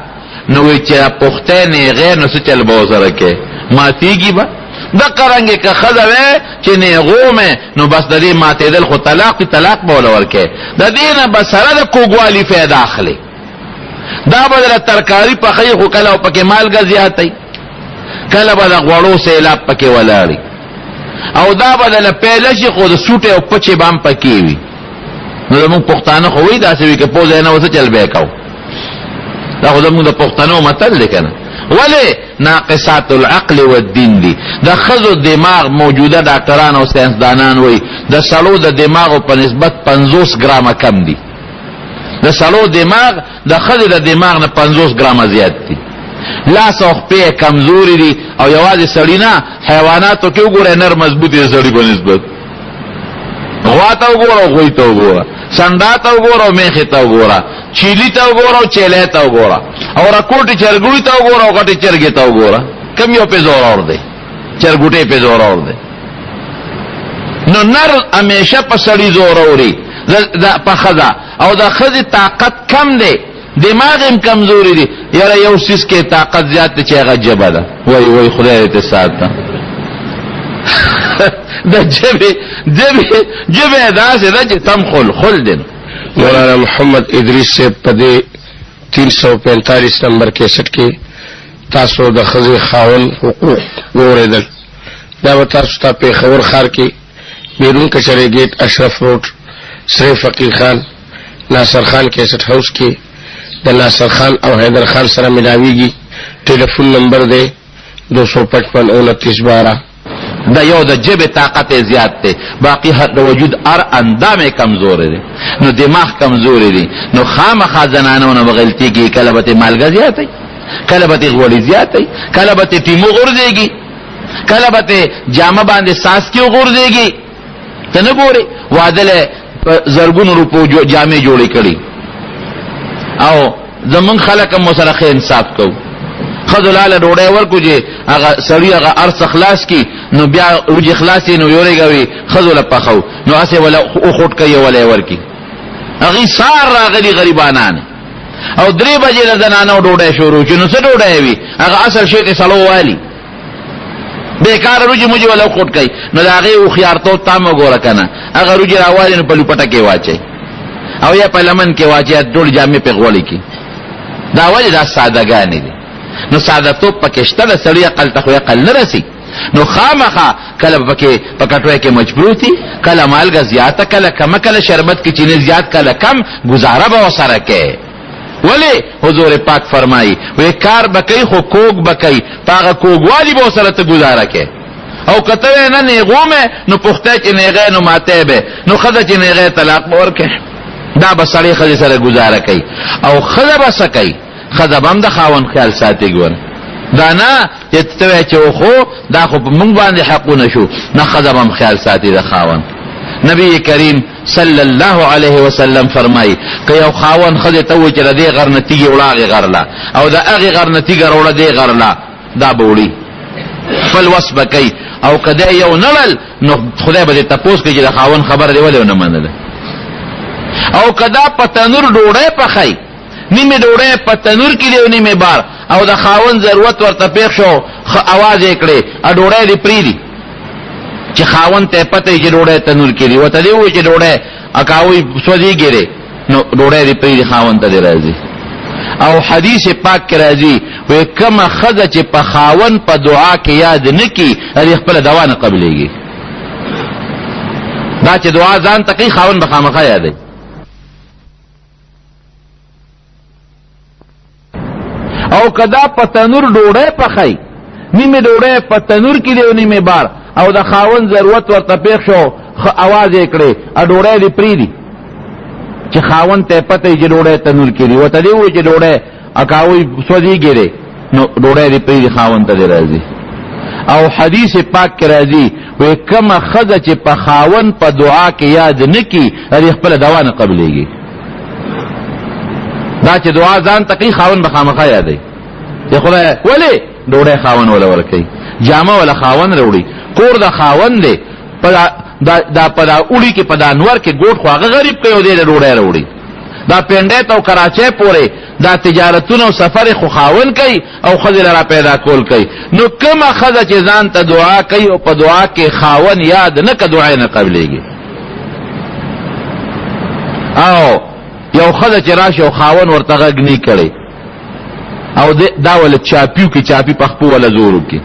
نو وایي چې پښتۍ نیغی نو څه چل به ورسره کوې، ماتېږي به. دقه رنګې که ښځه وی چې نیغومې نو بس د دې ماتېدل خو طلاق دی، طلاق به وله ورکوې، د دې نه به سره د کوږوالي فایده اخلې. دا به درله ترکاري پخوي خو کله به پکې مالګه زیاتوي، کله به د غوړو سیلاب پکې ولاړي، او دا به درله پیله شي خو د سوټې او پچې به هم پکې وي. نو زموږ پښتانه خو وایي داسې وي که پوزه یې نه وه څه چل به یې کوو، دا خو زموږ د پښتنو متل دی که نه. ولې ناقصات العقل والدین دي. د ښځو دماغ موجوده ډاکټران او ساینسدانان وایي د سړو د دماغو په نسبت 50 ګرامه کم دي. د سړو دماغ د ښځې د دماغ نه 50 ګرامه زیات دي. لاس او خپې یې کمزوري دي. او یوازې سړي نه، حیواناتو کې وګورئ نر مضبوط دي د سړي په نسبت. غوا ته وګوره او غوی ته وګوره، سنډا ته وګوره او میخې ته وګوره، چیلي ته وګوره او چیلې ته وګوره، او رکوټې چرګوړي ته وګوره او غټې چرګې ته وګوره، کوم یو پې زورور دی؟ چرګوټې پې زورور دی. نو نر همیشه په سړي زوروري په ښځه، او د ښځې طاقت کم دی، دماغ هم کمزوري دی. یاره یو څیز کې طاقت زیات دی چې هغه ژبه ده. وای وای خدای دې ته ساته. د ژبې ژبې ژبه داسې ده چې تم خل خل دی. مولانا محمد ادریس صاحب په دې 345 نمبر کیسټ کې تاسو د ښځې خاوند حقوق واورېدل. دا به تاسو ته پېښور ښار کې بیرون کچرې ګیټ، اشرف روډ، سرې فقیر خان، ناصر خان کیسټ هاوس کې د ناصر خان او حیدر خان سره ملاویږي. ټلیفون نمبر دی 255 29 12. دا یو د جبه طاقت زیات دی، باقی هر د وجود هر اندام کمزور دی، نو دماغ کمزور دی، نو خامخا زنانو نه غلطي کی، کله به مالګه زیاتې، کله به غوړي زیاتې، کله به ټیمو غورځيږي، کله به جامه باندې ساس کې غورځيږي. ته نه ګوري واده له زرګونو روپو جامې جوړې کړي، او زمونږ خلک هم سره ښه انصاف کوو. ښځو لاله ډوډۍ ورکړو چې هغه سړي هغه هر څه خلاص کړي، نو بیا وریجې خلاصې نو یورېږه وي ښځو له پخو، نو هسې وله وخوټ کوي وله یې ورکړي. هغوی سار راغلي غریبانان، او 3 بجې د زنانو ډوډۍ شروع شي، نو څه ډوډۍ وي؟ هغه اصل شی ته سړو والي، بېکاره وریجې موجې وله وخوټ کوي. نو د هغې هوښیارتوب ته هم وګوره که نه، هغه وریجې راوالي نو په لوپټه کې واچوي او یا په لمن کې واچوي، ټول جامې پرې غوړې کړي. دا ولې؟ دا سادهګانې دي. نو ساده توب پکې شته، د سړي عقل ته خو عقل نه رسي. نو خامخا کله پکې په کټوۍ کې مجبور دي، کله مالګه زیاته، کله کمه، کله شربت کې چینی زیات، کله کم، ګزاره به ورسره کوې. ولې؟ حضور پاک فرمایي وی کار به کوي خو کوږ به کوي، په هغه کوږوالي به ورسره ته ګزاره کوې. او که ته وایې نه نیغومه، نو پوښتی چې نیغی نو ماتی به، نو ښځه چې نیغی طلاق به ورکړې. دا به سړی ښځې سره ګزاره کوي. او ښځه به څه کوي؟ ښځه به هم د خاوند خیال ساتي. ګوره دا نه چې ته وایې چې خو دا خو په موږ باندې حقونه شو، نه، ښځه به هم خیال ساتي د خاوند. نبی کریم صلی الله علیه وسلم فرمایي که یو خاوند ښځې ته ووایي چې د دې غر نه تیږې وړه هغې غر له، او د هغې غر نه تیږه راوړه دې غر له، دا به وړي، خپل وس به کوي. او که دی یو نه وړل نو خدای به دې تپوس کوي چې د خاوند خبره دې ولې ونه منله. او که دا په تنور ډوډۍ پخوي، نیمې ډوډۍ په تنور کې دی او نیمې بار، او د خاوند ضرورت ورته پېښ شو، ښه اواز یې کړې ډوډۍ دې پرېږدي، چې خاوند ته پته وي چې ډوډۍ تنور کې دی، ورته دې ووایي چې ډوډۍ اکاوي سوځېږي دی، نو ډوډۍ دې پرېږدي، خاوند ته دې راځي. او حدیث پاک کې راځي وایي کومه ښځه چې په خاوند په دعا کې یاد نه کړي، هغې خپله دوا نه قبلېږي. دا چې دعا ځان ته کوي، خاوند به خامخا یادوي. او که دا په تنور ډوډۍ پخوي، نیمې ډوډۍ په تنور کې دی او نیمې بار، او د خاوند ضرورت ورته پېښ شو، ښه اواز یې کړې ډوډۍ دې پرېږدي، چې خاوند ته پته وي چې ډوډۍ تنور کې دی، ورته دې ووایي چې ډوډۍ اکاوي سوځېږي دی، نو ډوډۍ دې پرېږدي، خاوند ته دې راځي. او حدیث پاک کې راځي وایي کومه ښځه چې په خاوند په دعا کې یاد نه کړي، هغې خپله دوا نه قبلېږي. دا چې دعا ځان ته کوي، خاوند به خامخا یادوي چې خدای ولې ډوډۍ خاوند وله ورکوي، جامه وله خاوند راوړي، کور د خاوند دی، دا په دا اوړي کې په دا انور کې ګوټ خو هغه غریب کوي او دی د ډوډۍ راوړي. دا پنډۍ ته او کراچۍ پورې دا تجارتونه او سفر خو خاوند کوي او ښځې له را پیدا کول کوي. نو کومه ښځه چې ځان ته دعا کوي او په دعا کې خاوند یاد نه که، دعا یې نه قبلېږي. او یو ښځه چې راشي او خاوند ورته غږ نه کړي، او دا وله چاپیو کې چاپي په خپو وله زور وکړي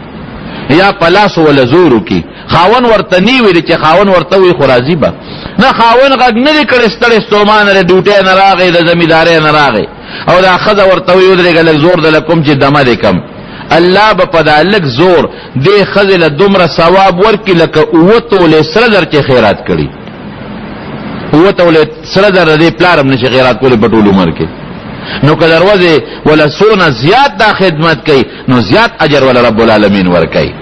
یا په لاسو وله زور وکړي، خاوند ورته نه ویلي، چې خاوند ورته وایي خو راضي به نه، خاوند غږ نه دی کړی، ستړی ستومانه دی، ډیوټۍ نه راغی، د زمیندارۍ نه راغی، او دا ښځه ورته وایي ودرېږه لږ زور دله کوم چې دمه دې کم. الله به په دا لږ زور دې ښځې له دومره ثواب ورکړي لکه 7 تولې سره زر چې خیرات کړي. 7 تولې سره زر د دې پلار هم نشي خیرات کولی په ټول عمر کې. نو که دروازې وله څونه زیات دا خدمت کوي، نو زیات اجر وله رب العالمین ورکوي.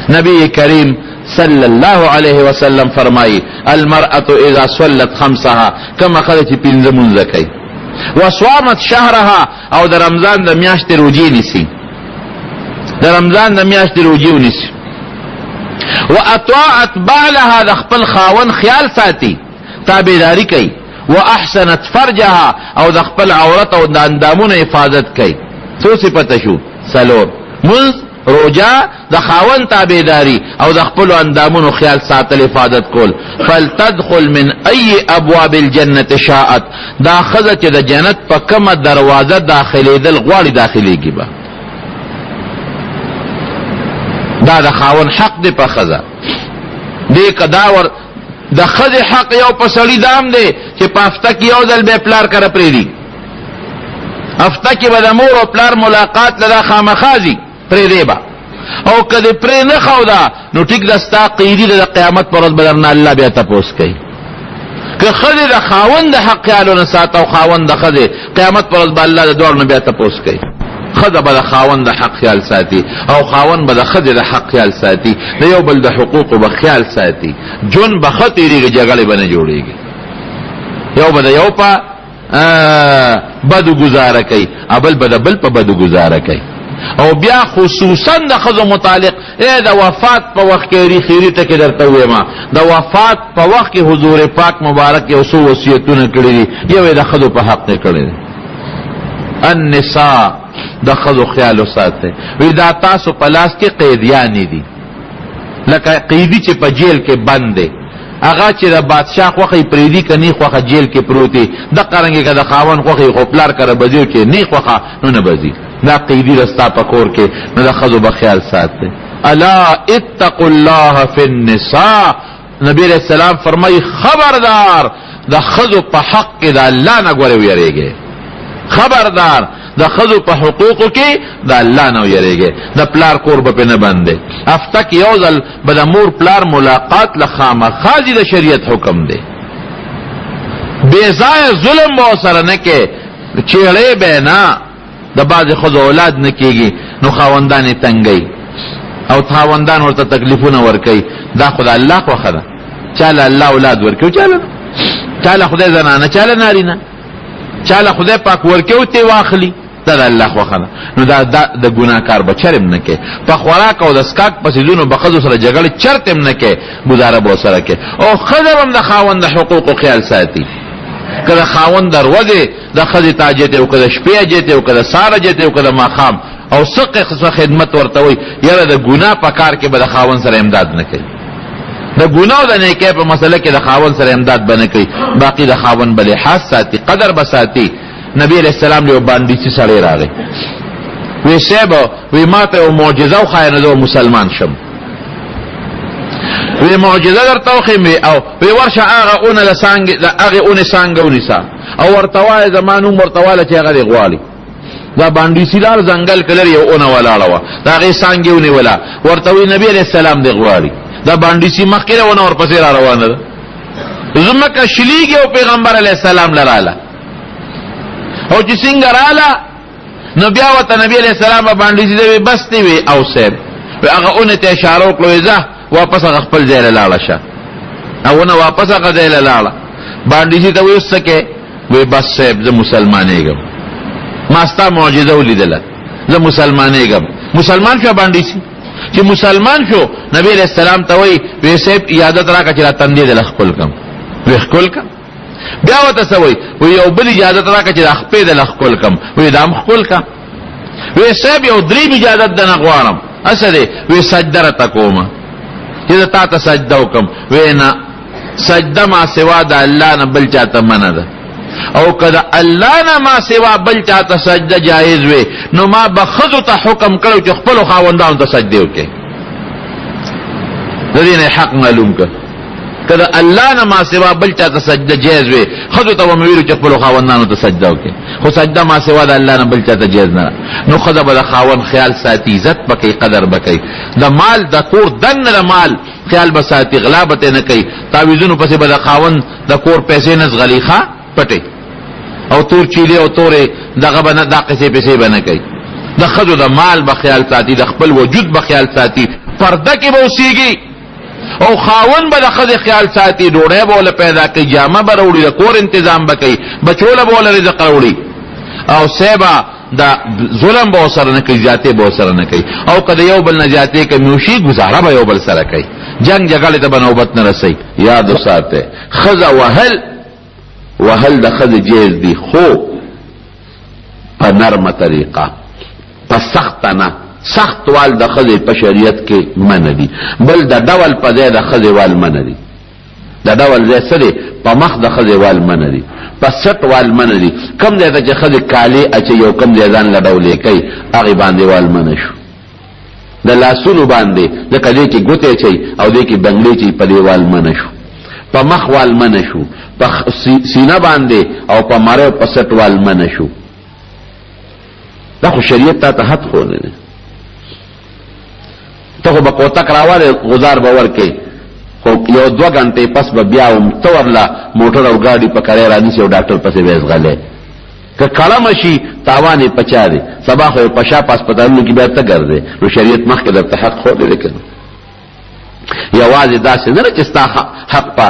نبی کریم صلی الله علیه وسلم فرمایي المرأة اذا صلت خمسها، کومه ښځه چې 5 مونځه کوي، وصامت شهرها، او د رمضان د میاشتې روژې نیسي، د رمضان د میاشتې روژې ونیسي، واطاعت بعلها، د خپل خاوند خیال ساتي، تابعداري کوي، واحسنت فرجها، او د خپل عورت او د اندامونو حفاظت کوي. څو صفته شو؟ 4. مونځ، روژه، د خاوند تابعداري او د خپلو اندامونو خیال ساتل، حفاظت کول. فلتدخل من ای ابواب الجنة شاءت، دا ښځه چې د جنت په کومه دروازه داخلېدل غواړي داخلېږي به. دا د خاون حق دی په ښځه دې که دا ور د ښځې حق یو په سړي دام دی چې په هفته کې یو ځل به پلار کره پرېږدي. هفته کې به د مور او پلار ملاقات له دا خامخا ځي، پرېږدی به. او که دې پرې نه ښوده نو ټیک ده، ستا قیدي ده، د قیامت پر ورځ به درنه الله بیا تپوس کوي. که ښځې د خاوند د حق خیال ونه ساته او خاوند د ښځې، قیامت پر ورځ به الله د دواړو نه بیا تپوس کوي. ښځه به د خاوند د حق خیال ساتي او خاوند به د ښځې د حق خیال ساتي، د یو بل د حقوقو به خیال ساتي، ژوند به ښه تېرېږي، جګړې به نه جوړېږي. یو به د یو په بدو گزاره کوي، ابل به د بل په بدو گزاره کوي. او بیا خصوصا د ښځو متعلق اے د وفات په وخت کې ری خیری ټکی درته وایم، د وفات په وخت کې حضور پاک مبارک یو څو وصیتونه کړي دي، یو یې د ښځو په حق کې کړی دی. النساء، د ښځو خیال وساتئ. وی دا تاسو په لاس کې قیدیانې دي، لکه قیدي چې په جیل کې بند دی، هغه چې د بادشاه خوښه یې پرېږدي که نه خوښه جیل کې پروت دی، دقه رنګې که د خاوند خوښه یې خو پلار کره به ځي، چې نه خوښه نو نه به ځي. دا قیدي ده ستا په کور کې، نو د ښځو به خیال ساتئ. الا اتقوا الله فی النساء، نبی علیہ السلام فرمایي خبردار د ښځو په حق کې د الله نه ګورې ویرېږئ، خبردار د ښځو په حقوقو کې د الله نه ویرېږئ. د پلار کور به پرې نه بند دی، هفته کې یو ځل به د مور پلار ملاقات له خامخا ځي، د شریعت حکم دی. بې ځایه ظلم به ورسره نه کوې، چېړې به نه. د بعضې ښځو اولاد نه کېږي نو خاوندان یې تنګوي او خاوندان ورته تکلیفونه ورکوي. دا خو د الله خوښه ده، چاله الله اولاد ورکوي، چاله چاله خدای زنانه، چاله نارینه، چاله خدای پاک ورکوي او ترې واخلي، دا د الله خوښه ده. نو دا د ګناه کار به چرې هم نه کوي. په خوراک او د څښاک په څیزونو به ښځو سره جګړې چرته هم نه کوي، ګزاره به ورسره کوي. او ښځه به هم د خاوند د حقوقو خیال ساتي. که د خاوند د ورځې د ښځې ته حاجت او که د شپې حاجت او که د سهار حاجت او که د ماښام او څه قسمه خدمت ورته وایي، یاره د ګناه په کار کې به د خاوند سره امداد نه کوي. د ګناه او د نیکۍ په مسله کې د خاوند سره امداد به نه کوي، باقي د خاوند به لحاظ ساتي، قدر به ساتي. نبی علیہ السلام له باندې چې سړی راغی، وی صاحب، وی ماته یو معجزه وښایه نو زه مسلمان شم. وی معجزه درته وښیم، وی او وی ورشه هغه اونه د څانګې د هغې اونې څانګه ونیسه او ورته وایه زما نوم ورته وایه چې هغه دې غواړي. دا باندې سیلار ځنګل کې لري یو اونه ولاړه وه، د هغې څانګې ونیوله، ورته وی نبی علیه السلام دې غواړي. دا باندې سی مخکې ده ونه ورپسې را روانه ده، ځمکه شلیږي او پیغمبر علیه السلام له راله. او چې څنګه راله نو بیا ورته نبی علیه السلام باندې چې وی بس دی وی او صاحب وی هغه اونه ته اشاره وکړه، وی ځه واپس هغه خپل ځای له لاړه شه. اونه واپس هغه ځای له لاړه. باندې چې ته وی اوس څه کوې؟ وی بس صاحب زه مسلمانېږم، ما ستا معجزه ولیدله، زه مسلمانېږم. مسلمان شو باندې سي، چې مسلمان شو نبی علیہ السلام ته وی وی صاحب اجازت راکړه چې را تندې دله ښکل کړم. وی ښکل کړم. بیا ورته څه وایي؟ وایي یو بل اجازت راکړه چې دا خپې دله ښکل کړم. وایي دا هم ښکل کړه. وایي صاحب یو دریم اجازت درنه غواړم. څه دی؟ وایي سجده راته کوم چې زه تا ته سجده وکړم. وایي نه، سجده ما سوا د الله نه بل چاته منع ده، او که د الله نه ما سوا بل چاته سجده جایز وي نو ما به ښځو ته حکم کړی چې خپلو خاوندانو ته سجدې وکړي. د دې نه حق معلوم کړه. که د الله نه ما سوا بل چاته سجده جایز وي، ښځو ته به مې ویلو چې خپلو خاوندانو ته سجده وکړي، خو سجده ما سوا د الله نه بل چاته جایز نه ده. نو ښځه به د خاوند خیال ساتي، عزت به کوي، قدر به کوي، د مال د کور دننه د مال خیال به ساتي، غلا به ترې نه کوي، تعویذونو پسې به د خاوند د کور پیسې نه ځغلي، ښه پټې او تور چیلې او تورې دغه به نه، دا قصې پیسې به نه کوي. د ښځو د مال به خیال ساتي، د خپل وجود به خیال ساتي، پرده کې به اوسېږي، او خاوند به د ښځې خیال ساتي، ډوډۍ به ورله پیدا کوي، جامه به راوړي، د کور انتظام به کوي، بچو له به ورله رزق راوړي، او صاحبه د ظلم به ورسره نه کوي، زیاتې به ورسره نه کوي، او که د یو بل نه زیاتې کمې وشي ګزاره به یو بل سره کوي، جنګ جګړې ته به نوبت نه رسوي. یاد وساته، ښځه وهل وهل د ښځې جایز دي، خو په نرمه طریقه، په سخته نه. سخت وال د ښځې په شریعت کې منع دي، بل د ډول په ځای د ښځې وال منع دي. د ډول ځای څه دی؟ په مخ د ښځې وال منع دي، په څټ وال منع دي. کوم ځای ته چې ښځې کالې اچوي او کوم ځای ځان له ډولې کوي، هغې باندې وال منع شو. د لاسونو باندې، ځکه دې کې ګوتې اچوي او دې کې بنګړې اچوي، په دې وال منع شو، په مخ وال منع شو، په سینه باندې او په مری او په سټ وال منع شو. دا خو شریعت تا ته حد ښودلی دی. ته خو به کوتک راوالی، غزار به ورکې، خو یو دوه ګنټې پس به بیا هم ته ورله موټر او ګاډي په کرایه رانیسې او ډاکټر پسې به یې ځغلې. که کړمه شي تاوان یې په چا دی؟ سبا خو یې په شا په هسپتالونو کې بیا ته ګرځې. نو شریعت مخکې درته حق ښودلی دی که نه؟ یوازې داسې نه ده چې ستا حق په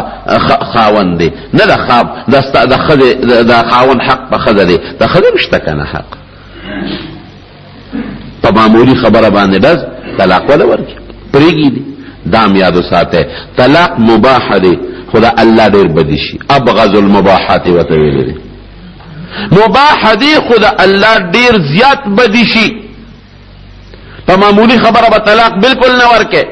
خاوند دی، نه د خاب د ستا د ښځې د خاوند حق په ښځه دی، د ښځې هم شته که نه حق. په معمولي خبره باندې ډز طلاق وله ورکړي پرېږدي دي. دام یاد وساته، طلاق مباح دی، خو د الله ډېر بدی شي. ابغض المباحات ورته ویلی دی، مباح دی خو د الله ډېر زیات بدی شي. په معمولی خبره به طلاق بالکل نه ورکې.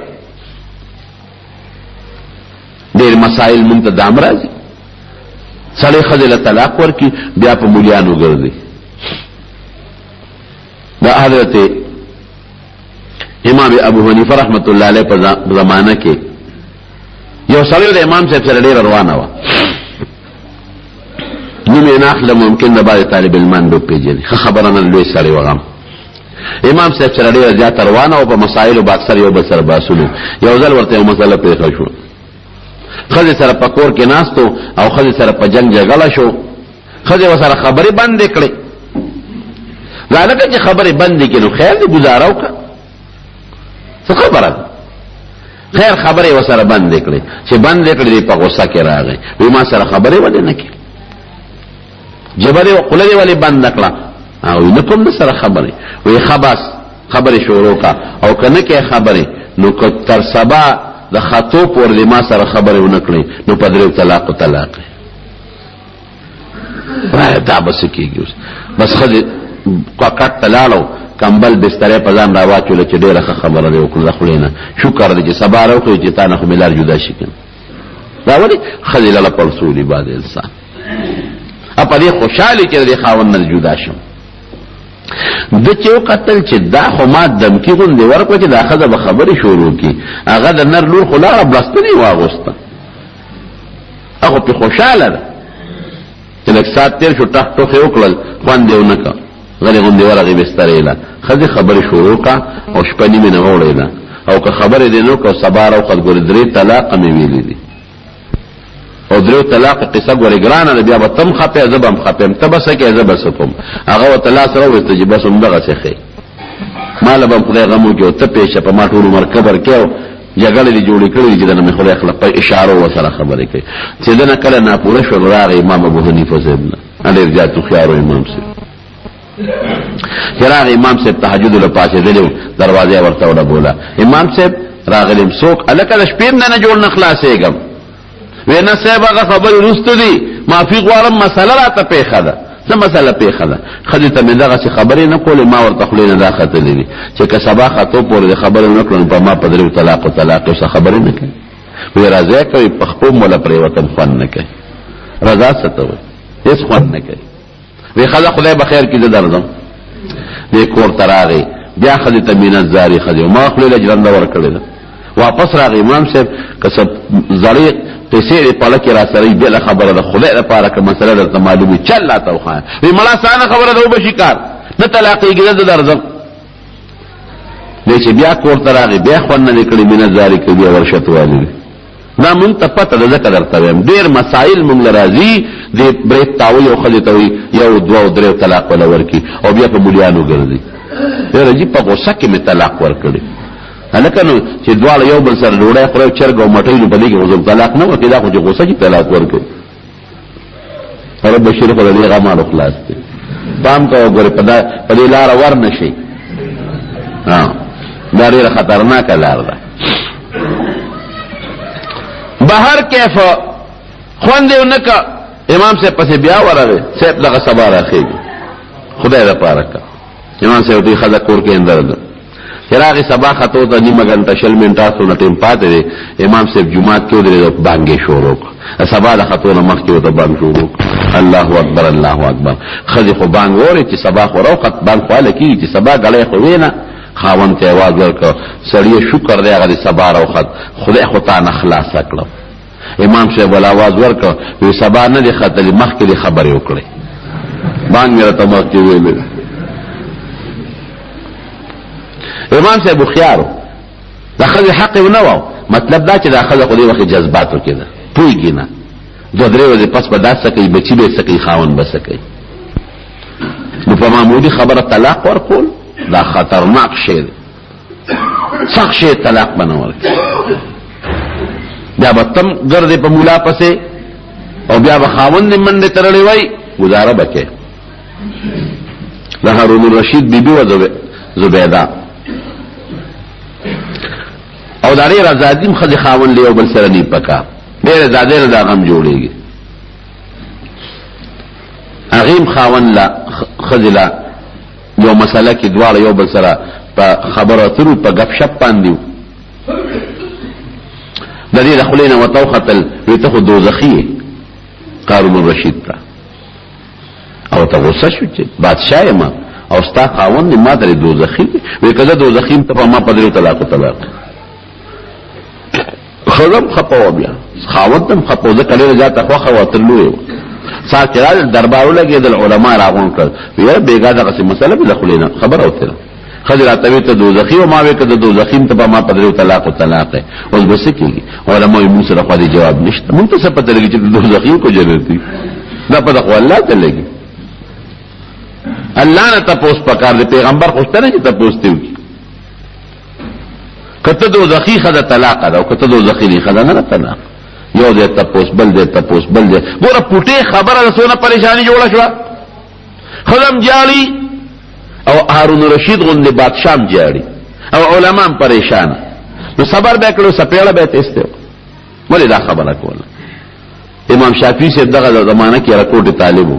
ډېر مسائل مونږ ته دام راځي، سړی ښځې له طلاق ورکي بیا په مولیانو ګرځي. د حضرت امام ابو حنیفه رحمت الله علیه په زمانه کې یو سړی د امام صاحب سره ډېر روانه وه، نوم یې نه اخلم، ممکن د بعضې طالب علمان به وپېژني، ښه خبره نه، لوی سړی وغم. امام صاحب سره ډېره زیاته روانه او په مسایلو به اکثر یو بل سره بحثونو. یو ځل ورته یو مسله پېښه شوه، ښځې سره په کور کې ناستو او ښځې سره په جنګ جګړه شو، ښځې ورسره خبرې بندې کړې. دا لکه چې خبرې بندې کړې نو خیر دې، ګزاره وکړه، څه خبره ده؟ خیر خبرې ورسره بندې کړې، چې بندې کړې دی په غوسه کې راغی، وی ما سره خبرې ولې نه کړې، ژبه دې خوله دې ولې بنده کړه؟ او نه کوم د سره خبرې. وی ښه بس خبرې شروع کا، او که نه کې خبرې نو که تر سبا د خطو پورې دې ما سره خبرې ونه کړې نو په دریو طلاقو طلاق. دا به څه کېږي اوس؟ بس ښځې کټ ته لاړو، کمبل بسترې په ځان راواچوله چې ډېره ښه خبره دې وکړه د خولې نه، شکر دی چې سبا راوخېژي چې تا نه خو مې لار جدا شي که نه. دا ولې ښځې لړه پړسولي بعضې انسان په دې خوشحالي چې د دې خاوند نه جدا شم. ده چې وکتل چې دا خو ما دمکي غوندې ورکړه چې دا ښځه به خبرې شروع کړي، هغه د نر لور خو لاړه بړستن یې واغوسته، هغه پې خوشحاله ده. چې لږ ساعت تېر شو، ټخ ټوخ یې وکړل، خوند یې ونه کړ، غلې غوندې ورغې بسترې له، ښځې خبرې شروع کړه او شپه نیمې نه وړېده، او که خبرې دې نه وکړه سبا راوخت ګورې درې طلاقه مې ویلي دي، او درې طلاق قصه ګورې ګرانه ده، بیا به ته هم خپه زه به هم خپه یم، ته به څه کوې زه به څه کوم. هغه ورته لاس راوویسته چې بس همدغسې ښې، ما له به هم خدای غم وکړي او ته پېښه په ما ټول عمر کبر کوې او جګړې دې جوړې کړې دي چې دنه مې خدای خلق په اشارو ورسره خبرې کوي. چې دنه کله ناپوره شو نو راغی امام ابو حنیفه صاحب نه، ډېر زیات هوښیار و امام صاحب. چې راغی امام صاحب تهجد له پاڅېدلی و، دروازه یې ورته وډبوله، امام صاحب راغلی یم، څوک؟ هلکه د شپې هم نه جوړ نه خلاصېږم. وی نه صاحب هغه خبرې وروسته دي، معافي غواړم، مسله راته پېښه ده. څه مسله پېښه ده؟ ښځې ته مې دغسې خبرې نه کولې، ما ورته خولې نه دا ختلې دي چې که سبا ختو پورې دې خبرې ونه کړو نو په ما په دریو طلاقو طلاق یې څه خبرې نه کوي. وی رضا کوي، په خپو هم وله پرېوتم، خوند نه کوي. رضا څه ته وایي؟ هېڅ خوند نه کوي. وی ښځه خدای به خیر کړي، زه درځم. دې کور ته راغی، بیا ښځې ته مینت زاري، ښځې ما خولې له ژرنده ورکړې ده. واپس راغی امام صاحب که څه زړې قصې دې پړه کې راسره وي بېله خبره ده، خدای دپاره که مسله درته معلوم وي چل راته وښایه. وی مړه اسانه خبره ده، وبه شي کار، نه طلاقېږي، زه درځم. دی چې بیا کور ته راغی بیا خوند نه دی کړی، مینت زاري کوي، بیا ورشت والي دی. دا مونږ ته پته ده، ځکه درته وایم ډېر مسایل مونږ له راځي، دې برېت تاوي او ښځې ته وایي یو دوه او درې طلاق وله ورکړي او بیا په مولیانو ګرځي. یاره جي په غوسه کې مې طلاق ورکړی. هلکه نو چې دواړه یو بل سره ډوډۍ خوري او چرګ او مټۍ، نو په دې کې خو څوک طلاق نه ورکوي، دا خو چې غوسه کې طلاق ورکوي. رب بشیر خو د دې غمانو خلاص دی. پام کوه ګورې په دې لاره ور نه شي، دا ډېره خطرناکه لار ده. بهر کیف خوند یې ونه که، امام صاحب پسې بیا ورغی، صاحب دغه سبا راخېږي خدای دپاره که. امام صاحب ورته ښځه کور کې اندر ده. چې راغی سبا ختو ته نیمه ګنټه شل منټه څونه ټیم پاتې دی، امام صاحب جومات کې ودرېد، بانګ یې شروع کړ. سبا د ختو نه مخکې ورته بانګ شروع کړ، الله اکبر الله اکبر. ښځې خو بانګ واورېد چې سبا خو راوخت، بانګ خو هله کېږي چې سبا ګړی خو وې نه. خاوند ته اواز ورکړ، سړیه شکر دی هغه دې سبا راوخت، خدای خو تا نه خلاصه کړم. امام صاحب ولا اواز ورکړ، وی سبا نه دی ختلی، مخکې دې خبرې وکړې، بانګ مې راته مخکې ویلې. امام صاحب هوښیار و، د ښځې حق یې ونه واو. مطلب دا چې دا ښځه خو دې وخت جذباتو کې ده، پوهېږي نه، دوه درې ورځې پس به دا څه کوي، بچي به یې څه کوي، خاوند به څه کوي. نو په معمولي خبره طلاق ورکول دا خطرناک شی دی، سخت شی طلاق به نه ورکوي. بیا به تم ګرځې په مولا پسې او بیا به خاوند دې منډې ترړې وای، ګزاره به کوې. د هارون الرشید بیبي وه زبیده، او دا ډېره ازادي هم ښځې خاوند له یو بل سره نه پکا، ډېره ازادۍ نه دا غم جوړېږي. هغې هم خاوند له ښځې له یو مسله کې دواړه یو بل سره په خبرو اترو په ګپ شپ باندې وو. د دې د خولې نه ورته وختل، وی ته خو دوزخي یې قارون الرشید ته، او ته غوسه شو چې بادشاه یم او ستا خاوند دی ما ته دوزخي دی. وی که زه دوزخي یم ته په ما په دریو طلاقو طلاق. ښځه هم خپه وه، بیا خاوند هم خپه و، ځکه ډېره زیاته خوښه وه، تر لویه وه. سهار چې راغلل دربار ولګېدل، علما راغونډ کړل، ویل بېګا دغسې مسله مې له خولې نه خبره وتله، ښځې راته وې ته دوزخي او ما وې که د دوزخي یم ته په ما په دریو طلاقو طلاق یې، اوس به څه کېږي؟ علما وایي مونږ سره خو دې جواب نشته، مونږ ته څه پته لګي چې ته دوزخي یې که جنتي؟ دا پته خو الله ته لګي، الله نه تپوس پکار دی، پیغمبر خو شته نه چې تپوس ترې وکړي. که ته دوزخي ښځه طلاقه ده او که ته دوزخي نه ښځه نه ده طلاق. یو ځای تپوس، بل ځای تپوس، بل ځای، ګوره پوټې خبره ده، څونه پریشاني جوړه شوه. ښځه هم جاړي او هارون رشید غوندې بادشاه هم جاړي او علما هم پریشانه. نو صبر به یې کړو، څپېړه به یې تېستې وه. ولې دا خبره کوله؟ امام شافعي صاحب دغه زمانه کې رکوټ طالب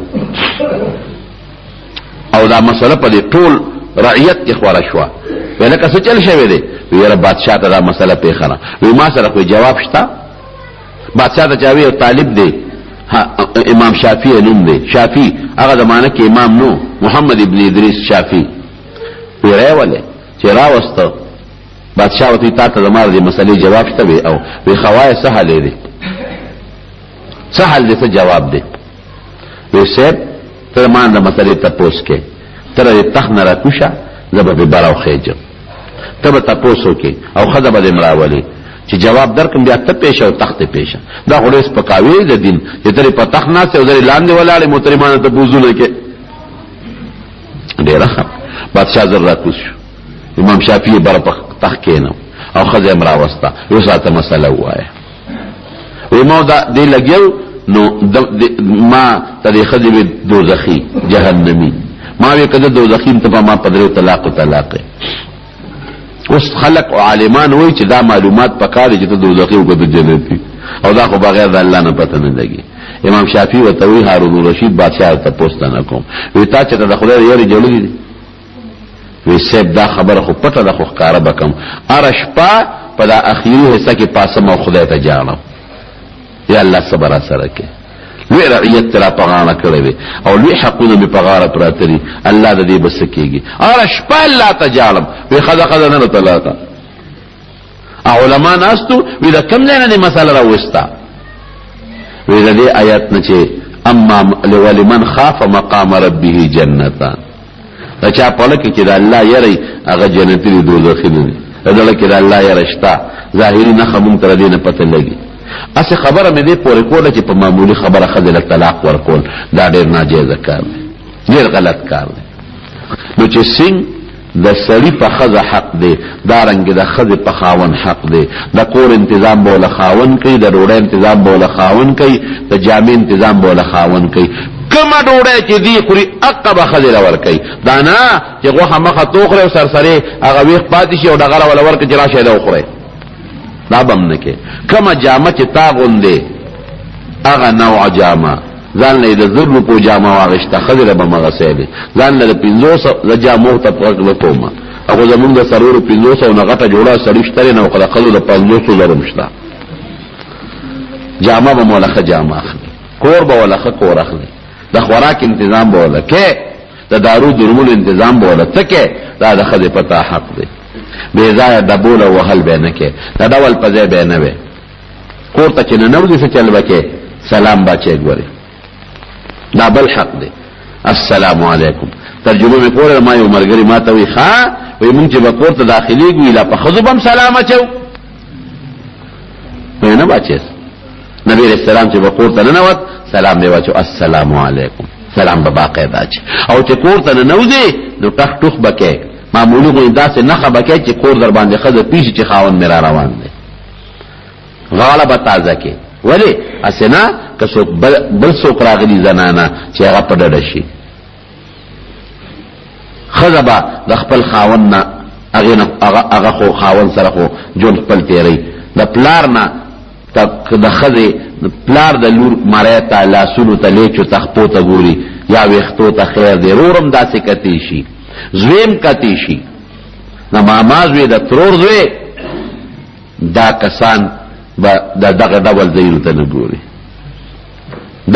او دا مسله په دې ټول رعیت کې خوره شوه. ویل که څه چل شوی دی؟ ویره بادشاه ته دا مسله پېښه ده. وی ما سره خو جواب شته. بادشاه ته چا وی یو طالب دی، امام شافعي نوم دی، شافعي هغه زمانه کې امام نو، محمد ابن ادریس شافعي. وی راولې چې راوسته بادشاه ورته تا ته زما د دې مسلې جواب شته؟ وی او وی ښه وایه څه حل دی، څه حل دی، څه جواب دی؟ وی صاحب ته ما د مسلې تپوس کې، ته د تخت نه راکوشه، زه به پرې بره وخېږم، ته به تپوس وکړې او ښځه به دې هم راولې چې جواب درکړم، بیا ته پېښه او تخت یې پېښه. دا خو ډېر سپکاوی دی د دین چې ته په تخت ناست یې او زه لاندې ولاړ یم او ته ما نه تپوسونه کې. ډېره ښه. بادشاه زر راکوز شو، امام شافعي بره په تخت کېنو او ښځه یې هم راوسته، یو ساعته مسله ووایه. وی ما دا دې لګیو نو ما ته دې ښځې وی دوزخي جهنمي، ما وی که زه دوزخي یم ته په ما په دریو طلاقو طلاق یې. اوس خلق او عالمان وایي چې دا معلومات پکار دي چې ته دوزخي او که ته جنتي، او دا خو بغیر د الله نه پته نه لګي. امام شافعي ورته وایي هارون الرشید بادشاه ته تپوس ته نه کوم، وی تا چې ته د خدای د یاري جوړلي دي؟ وی صاحب دا خبره خو پټه ده خو ښکاره به کوم، هره شپه په دا اخیري حصه کې پاسم او خدای ته ژاړم، یا الله صبر را سره کې، لوی رعیت ته را په غاړه کړی دی او لوی حقونه مې په غاړه پراته دي، الله د دې به څه کېږي؟ هره شپه الله ته ژاړم. وی ښځه ښځه نه ده طلاقه. علما ناستو، وی د کوم ځای نه دې مسله راوسته؟ وی د دې آیت نه چې اما ولمن خاف مقام ربه جنتان، د چا په زړه کې چې د الله یری هغه جنتي دی، دوزخي نه دی. د زړه کې د الله یره شته، ظاهري نښه مونږ ته د دې نه پته لګي. هسې خبره مې دې پورې کوله چې په معمولي خبره ښځې له طلاق ورکول دا ډېر ناجایزه کار دی، ډېر غلط کار دی. نو چې څنګه د سړي په ښځه حق دی، دا رنګ د ښځې په خاوند حق دی. د کور انتظام به وله خاوند کوي، د ډوډۍ انتظام به وله خاوند کوي، د جامې انتظام به وله خاوند کوي. کومه ډوډۍ چې دی خوري هغه به ښځې له ورکوي، دا نه چې غوښه مخه ته وخورې او سرسرې هغه ویښ پاتې شي او ډغره وله ورکړي چې راشه دا وخورئ، دا به هم نه کوي. کومه جامه چې تا غوندې هغه نوع جامه، ځان له د 1000 روپو جامه واغشته، ښځې له به هم هغسې دی. ځان له د 500 زه جامو ته غږ نه کوم، هغه زمونږ د څلورو پنځو سوو نه غټه جوړه سړي شته دی نه، خو د ښځو د 500 زرو هم شته. جامه به مو له ښه جامه اخلي، کور به وله ښه کور اخلي، د خوراک انتظام به وله کې. د دارو درملو انتظام به وله ته کې، دا د ښځې په تا حق دی. بې ځایه ډبول او وهل به نه کې، د ډول په ځای به نه وي. کور ته چې ننوځي څه چل به کې، سلام به اچوې. ګورې دا بل حق دی. السلام علیکم. ترجمه مې کوله، ما یو ملګري ما ته وایي ښه، وایي مونږ چې به کور ته داخلېږو لا په ښځو به هم سلام اچوو. وایي نه به اچوې. نبی علیہ السلام چې به کور ته ننوت سلام به واچو، السلام علیکم، سلام به باقاعده اچي. او چې کور ته ننوځې نو ټخ ټوخ به کوې، معمولي غوندې داسې نښه به کوې چې کور در باندې ښځه پېښي چې خاوند مې را روان دی. غاړه به تازه کې، ولې هسې نه که څوک بل څوک راغلي زنانه چې هغه په ډډه شي. ښځه به د خپل خاوند نه هغې نه هغه خو خاوند سره خو ژوند خپل تېروي، د پلار نه د ښځې پلار د لور مری ته، لاسونو ته، لیچو ته، خپو ته ګوري یا ویښتو ته، خیر دی. ورور هم داسې کتی شي، زوی هم کتی شي، د ماما زوی، د ترور زوی، دا کسان به د دغه ډول ځایونو ته نه ګوري.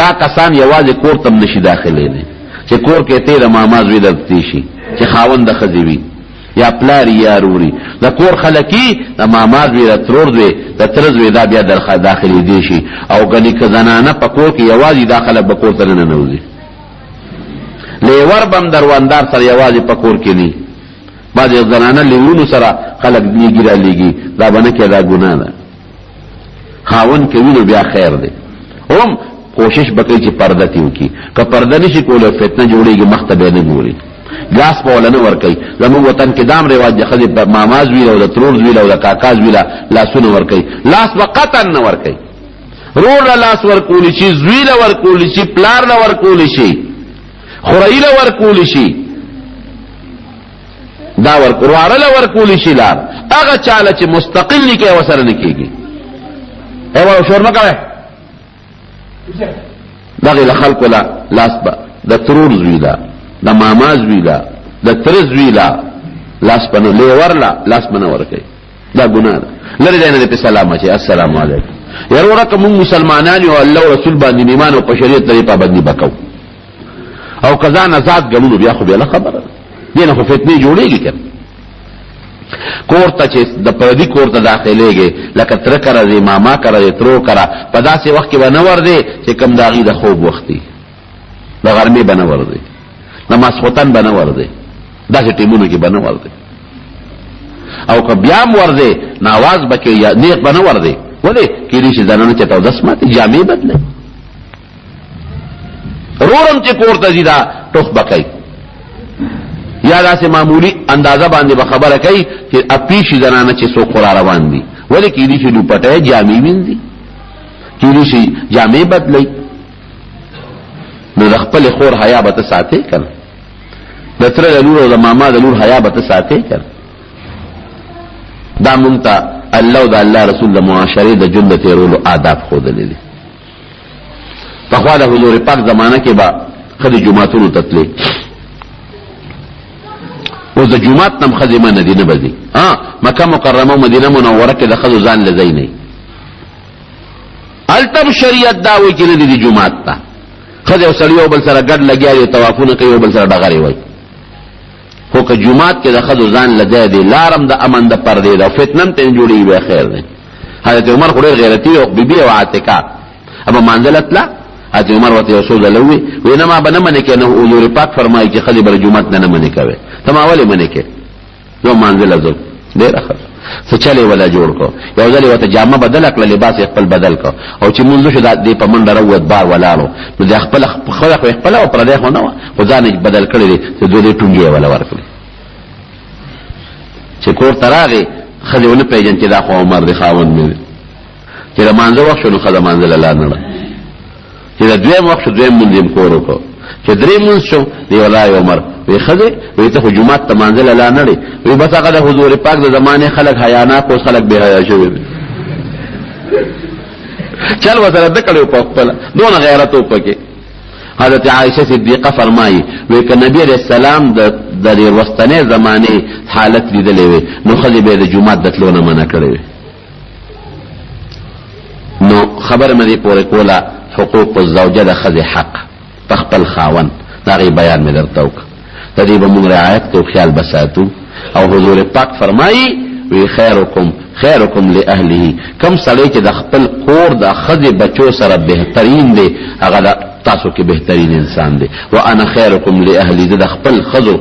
دا کسان یوازې کور ته هم نشي داخلېدی، چې کور کې ته د ماما زوی درته شي چې خاوند د ښځې وي یا پلار یا وروري، د کور خلک د ماما زوی، د ترور زوی، د تره زوی، دا بیا داخلېدی شي. او ګنې که زنانه په کور کې یوازې، دا خلک به کور ته نه ننوځي. لیور به هم درواندار سره یوازې په کور کې نه. بعضې زنانه لیورونو سره خلک لیږي را لیږي، دا به نه کوې، دا ګناه ده. خاوند کوي نو بیا خیر دی، هم کوشش به کوي چې پرده ترې وکړي. که پرده نشي کولی فتنه جوړېږي، مخ ته به یې نه ګوري، لاس به وله نه ورکوي. زموږ وطن کې دا هم رواج دی، ښځې په ماما زوی له او د ترور زوی له او د کاکا زوی له لاسونه ورکوي، لاس به قطعا نه ورکوي. ورور له لاس ورکولی شي، زوی له ورکولی شي، پلار له ورکولی شي، خورۍ له ورکولی شي، دا وراره له ورکولی شي لار، هغه چاله چې مستقل نکاح ورسره نه کېږي. ای وړو شور مه کوئ. دغې له خلکو له لاس به د ترور زوی له، د ماما زوی له، د تره زوی له لاس به نه، لیور له لاس به نه ورکوي، دا ګناه ده. لرې ځای نه دې پې سلام اچوي، السلام علیکم. یاره وروره که موږ مسلمانان یو، الله او رسول باندې ایمان او په شریعت لرې پابندي به کوو، او که ځان ازاد ګڼو بیا خو بېله خبره ده، دې نه خو فتنې جوړېږي که نه. کور ته چې د پردي کور ته داخلېږي، لکه تره کره دی، ماما کره دی، ترور کره، په داسې وخت کې به نه ورځې چې کوم د هغوی د خوب وخت وي، د غرمې به نه ورځې، د ماسخوتن به نه ورځې، داسې ټیمونو کې به نه ورځې. او که بیا هم ورځې نو اواز به کوې یا نیغ به نه ورځې، ولې کېدای شي زنانه چېرته اودس ماتي، جامې بدلوي. رورم چې کور ته ځي دا ټوخ به کوي، یا داسې معمولي اندازه باندې به خبره کوي چې اپیشي زنانه چې څوک خو را روان دي، ولې کېدای شي دوپټه جامې وینځي، کېدای شي جامې بدلوي. نو د خپلې خور حیا به ته ساتې که نه، د تره د لور او د ماما د لور حیا به ته ساتې که نه؟ دا مونږ ته الله او د الله رسول د معاشرې د ژوند د تېرولو آداب ښودلي دي. پخوا د حضور پاک زمانه کې به ښځې جوماتونو ته تلې، اوس د جومات نه هم ښځې منع دي، نه به ځي. مکه مکرمه او مدینه منوره کې د ښځو ځان له ځای نه، هلته هم شریعت دا وایي چې نه دي جومات ته. ښځې او سړي یو بل سره ګډ لګیا دي، طوافونه کوي، یو بل سره ډغرې وایي. خو که جومات کې د ښځو ځان له ځای دی، لار هم د امن د پردې ده، فتنه هم ترې جوړېږي، بیا خیر دی. حضرت عمر خو ډېر غیرتي او بیبي او عاتکه ابا مانځله تله. حضرت عمر ورته یو څو ځله وویل، وایي نه ما به نه منې کوې، نه حضور پاک فرمایي چې ښځې به له جومات نه نه منې کوې، ته ما ولې منې کوې؟ زه مانځله ځم. ډېره ښه څه چل یې وله جوړ کړو. یو ځل یې ورته جامه بدله کړه، لباس یې خپل بدل کړ، او چې مونځ وشو دا دی په منډه راووت، بار ولاړو، نو د خپله ښځه خو یې خپله وه، پردی خو نه وه، خو ځان یې بدل کړی دی، چې دوی دې ټونګې یې وله ورکړې. چې کور ته راغی ښځې ونه پېژن چې دا خو عمر دی، خاوند مې دی. چې د مانځه وخت شو نو ښځه مانځه له لار نه، چې د دویم وخت شو دویم مونځ یې کور وکړو، چې دریم مونځ شو دی ولاړ عمر وی ښځې وی ته خو جومات ته مانځه له لار نه ړې. وی بس هغه د حضور پاک د زمانې خلک حیاناک، اوس خلک بې حیا شوي دي. چل ورسره ده کړی په خپله دونه غیرت و پکې. حضرت عائشه صدیقه فرمایي وی که نبی علیہ السلام د دې وروستنۍ زمانې حالت لیدلی وی نو ښځې به یې د جومات د تلو نه منع کړې وی. نو خبره مې دې پورې کوله، حقوق الزوجه، د ښځې حق په خپل خاوند، د هغې بیان مې درته وکړ. په دې به موږ رعایت کوو، خیال به ساتو. او حضور پاک فرمایي وی خیرکم خیرکم لاهله، کم سړی چې د خپل کور د ښځې بچو سره بهترین دی هغه د تاسو کې بهترین انسان دی. وانا خیرکم لاهلی، زه د خپل ښځو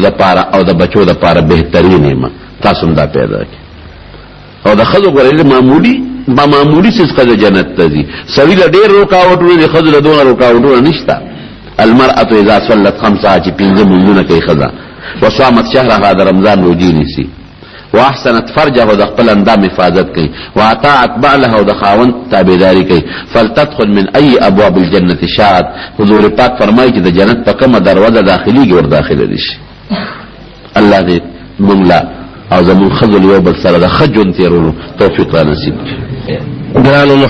دپاره او د بچو دپاره بهترین یم، تاسو هم دا پیدا کړئ. او د ښځو ګورئ معمولي با معمولي څیز ښځه جنت ته ځي، سړي له ډېر رکاوټونه دي، ښځو له دونه رکاوټونه نشته. المرأة اذا صلت خمسها، چې پنځه لمونځونه کوي ښځه، وصامت شهرها، د رمضان روژې نیسي، واحسنت فرجه، د خپل اندام حفاظت کوي، واطاعت بعلها، او د خاوند تابعداري کوي، فلتدخل من اي ابواب الجنة شاءت. حضور پاک فرمایي چې د جنت په کومه دروازه داخليږي ور داخله دي شي. الله دې موږ له او زموږ ښځو له یو بل سره د ښه ژوند تېرولو توفیق را نصیب کړي. ګرانو.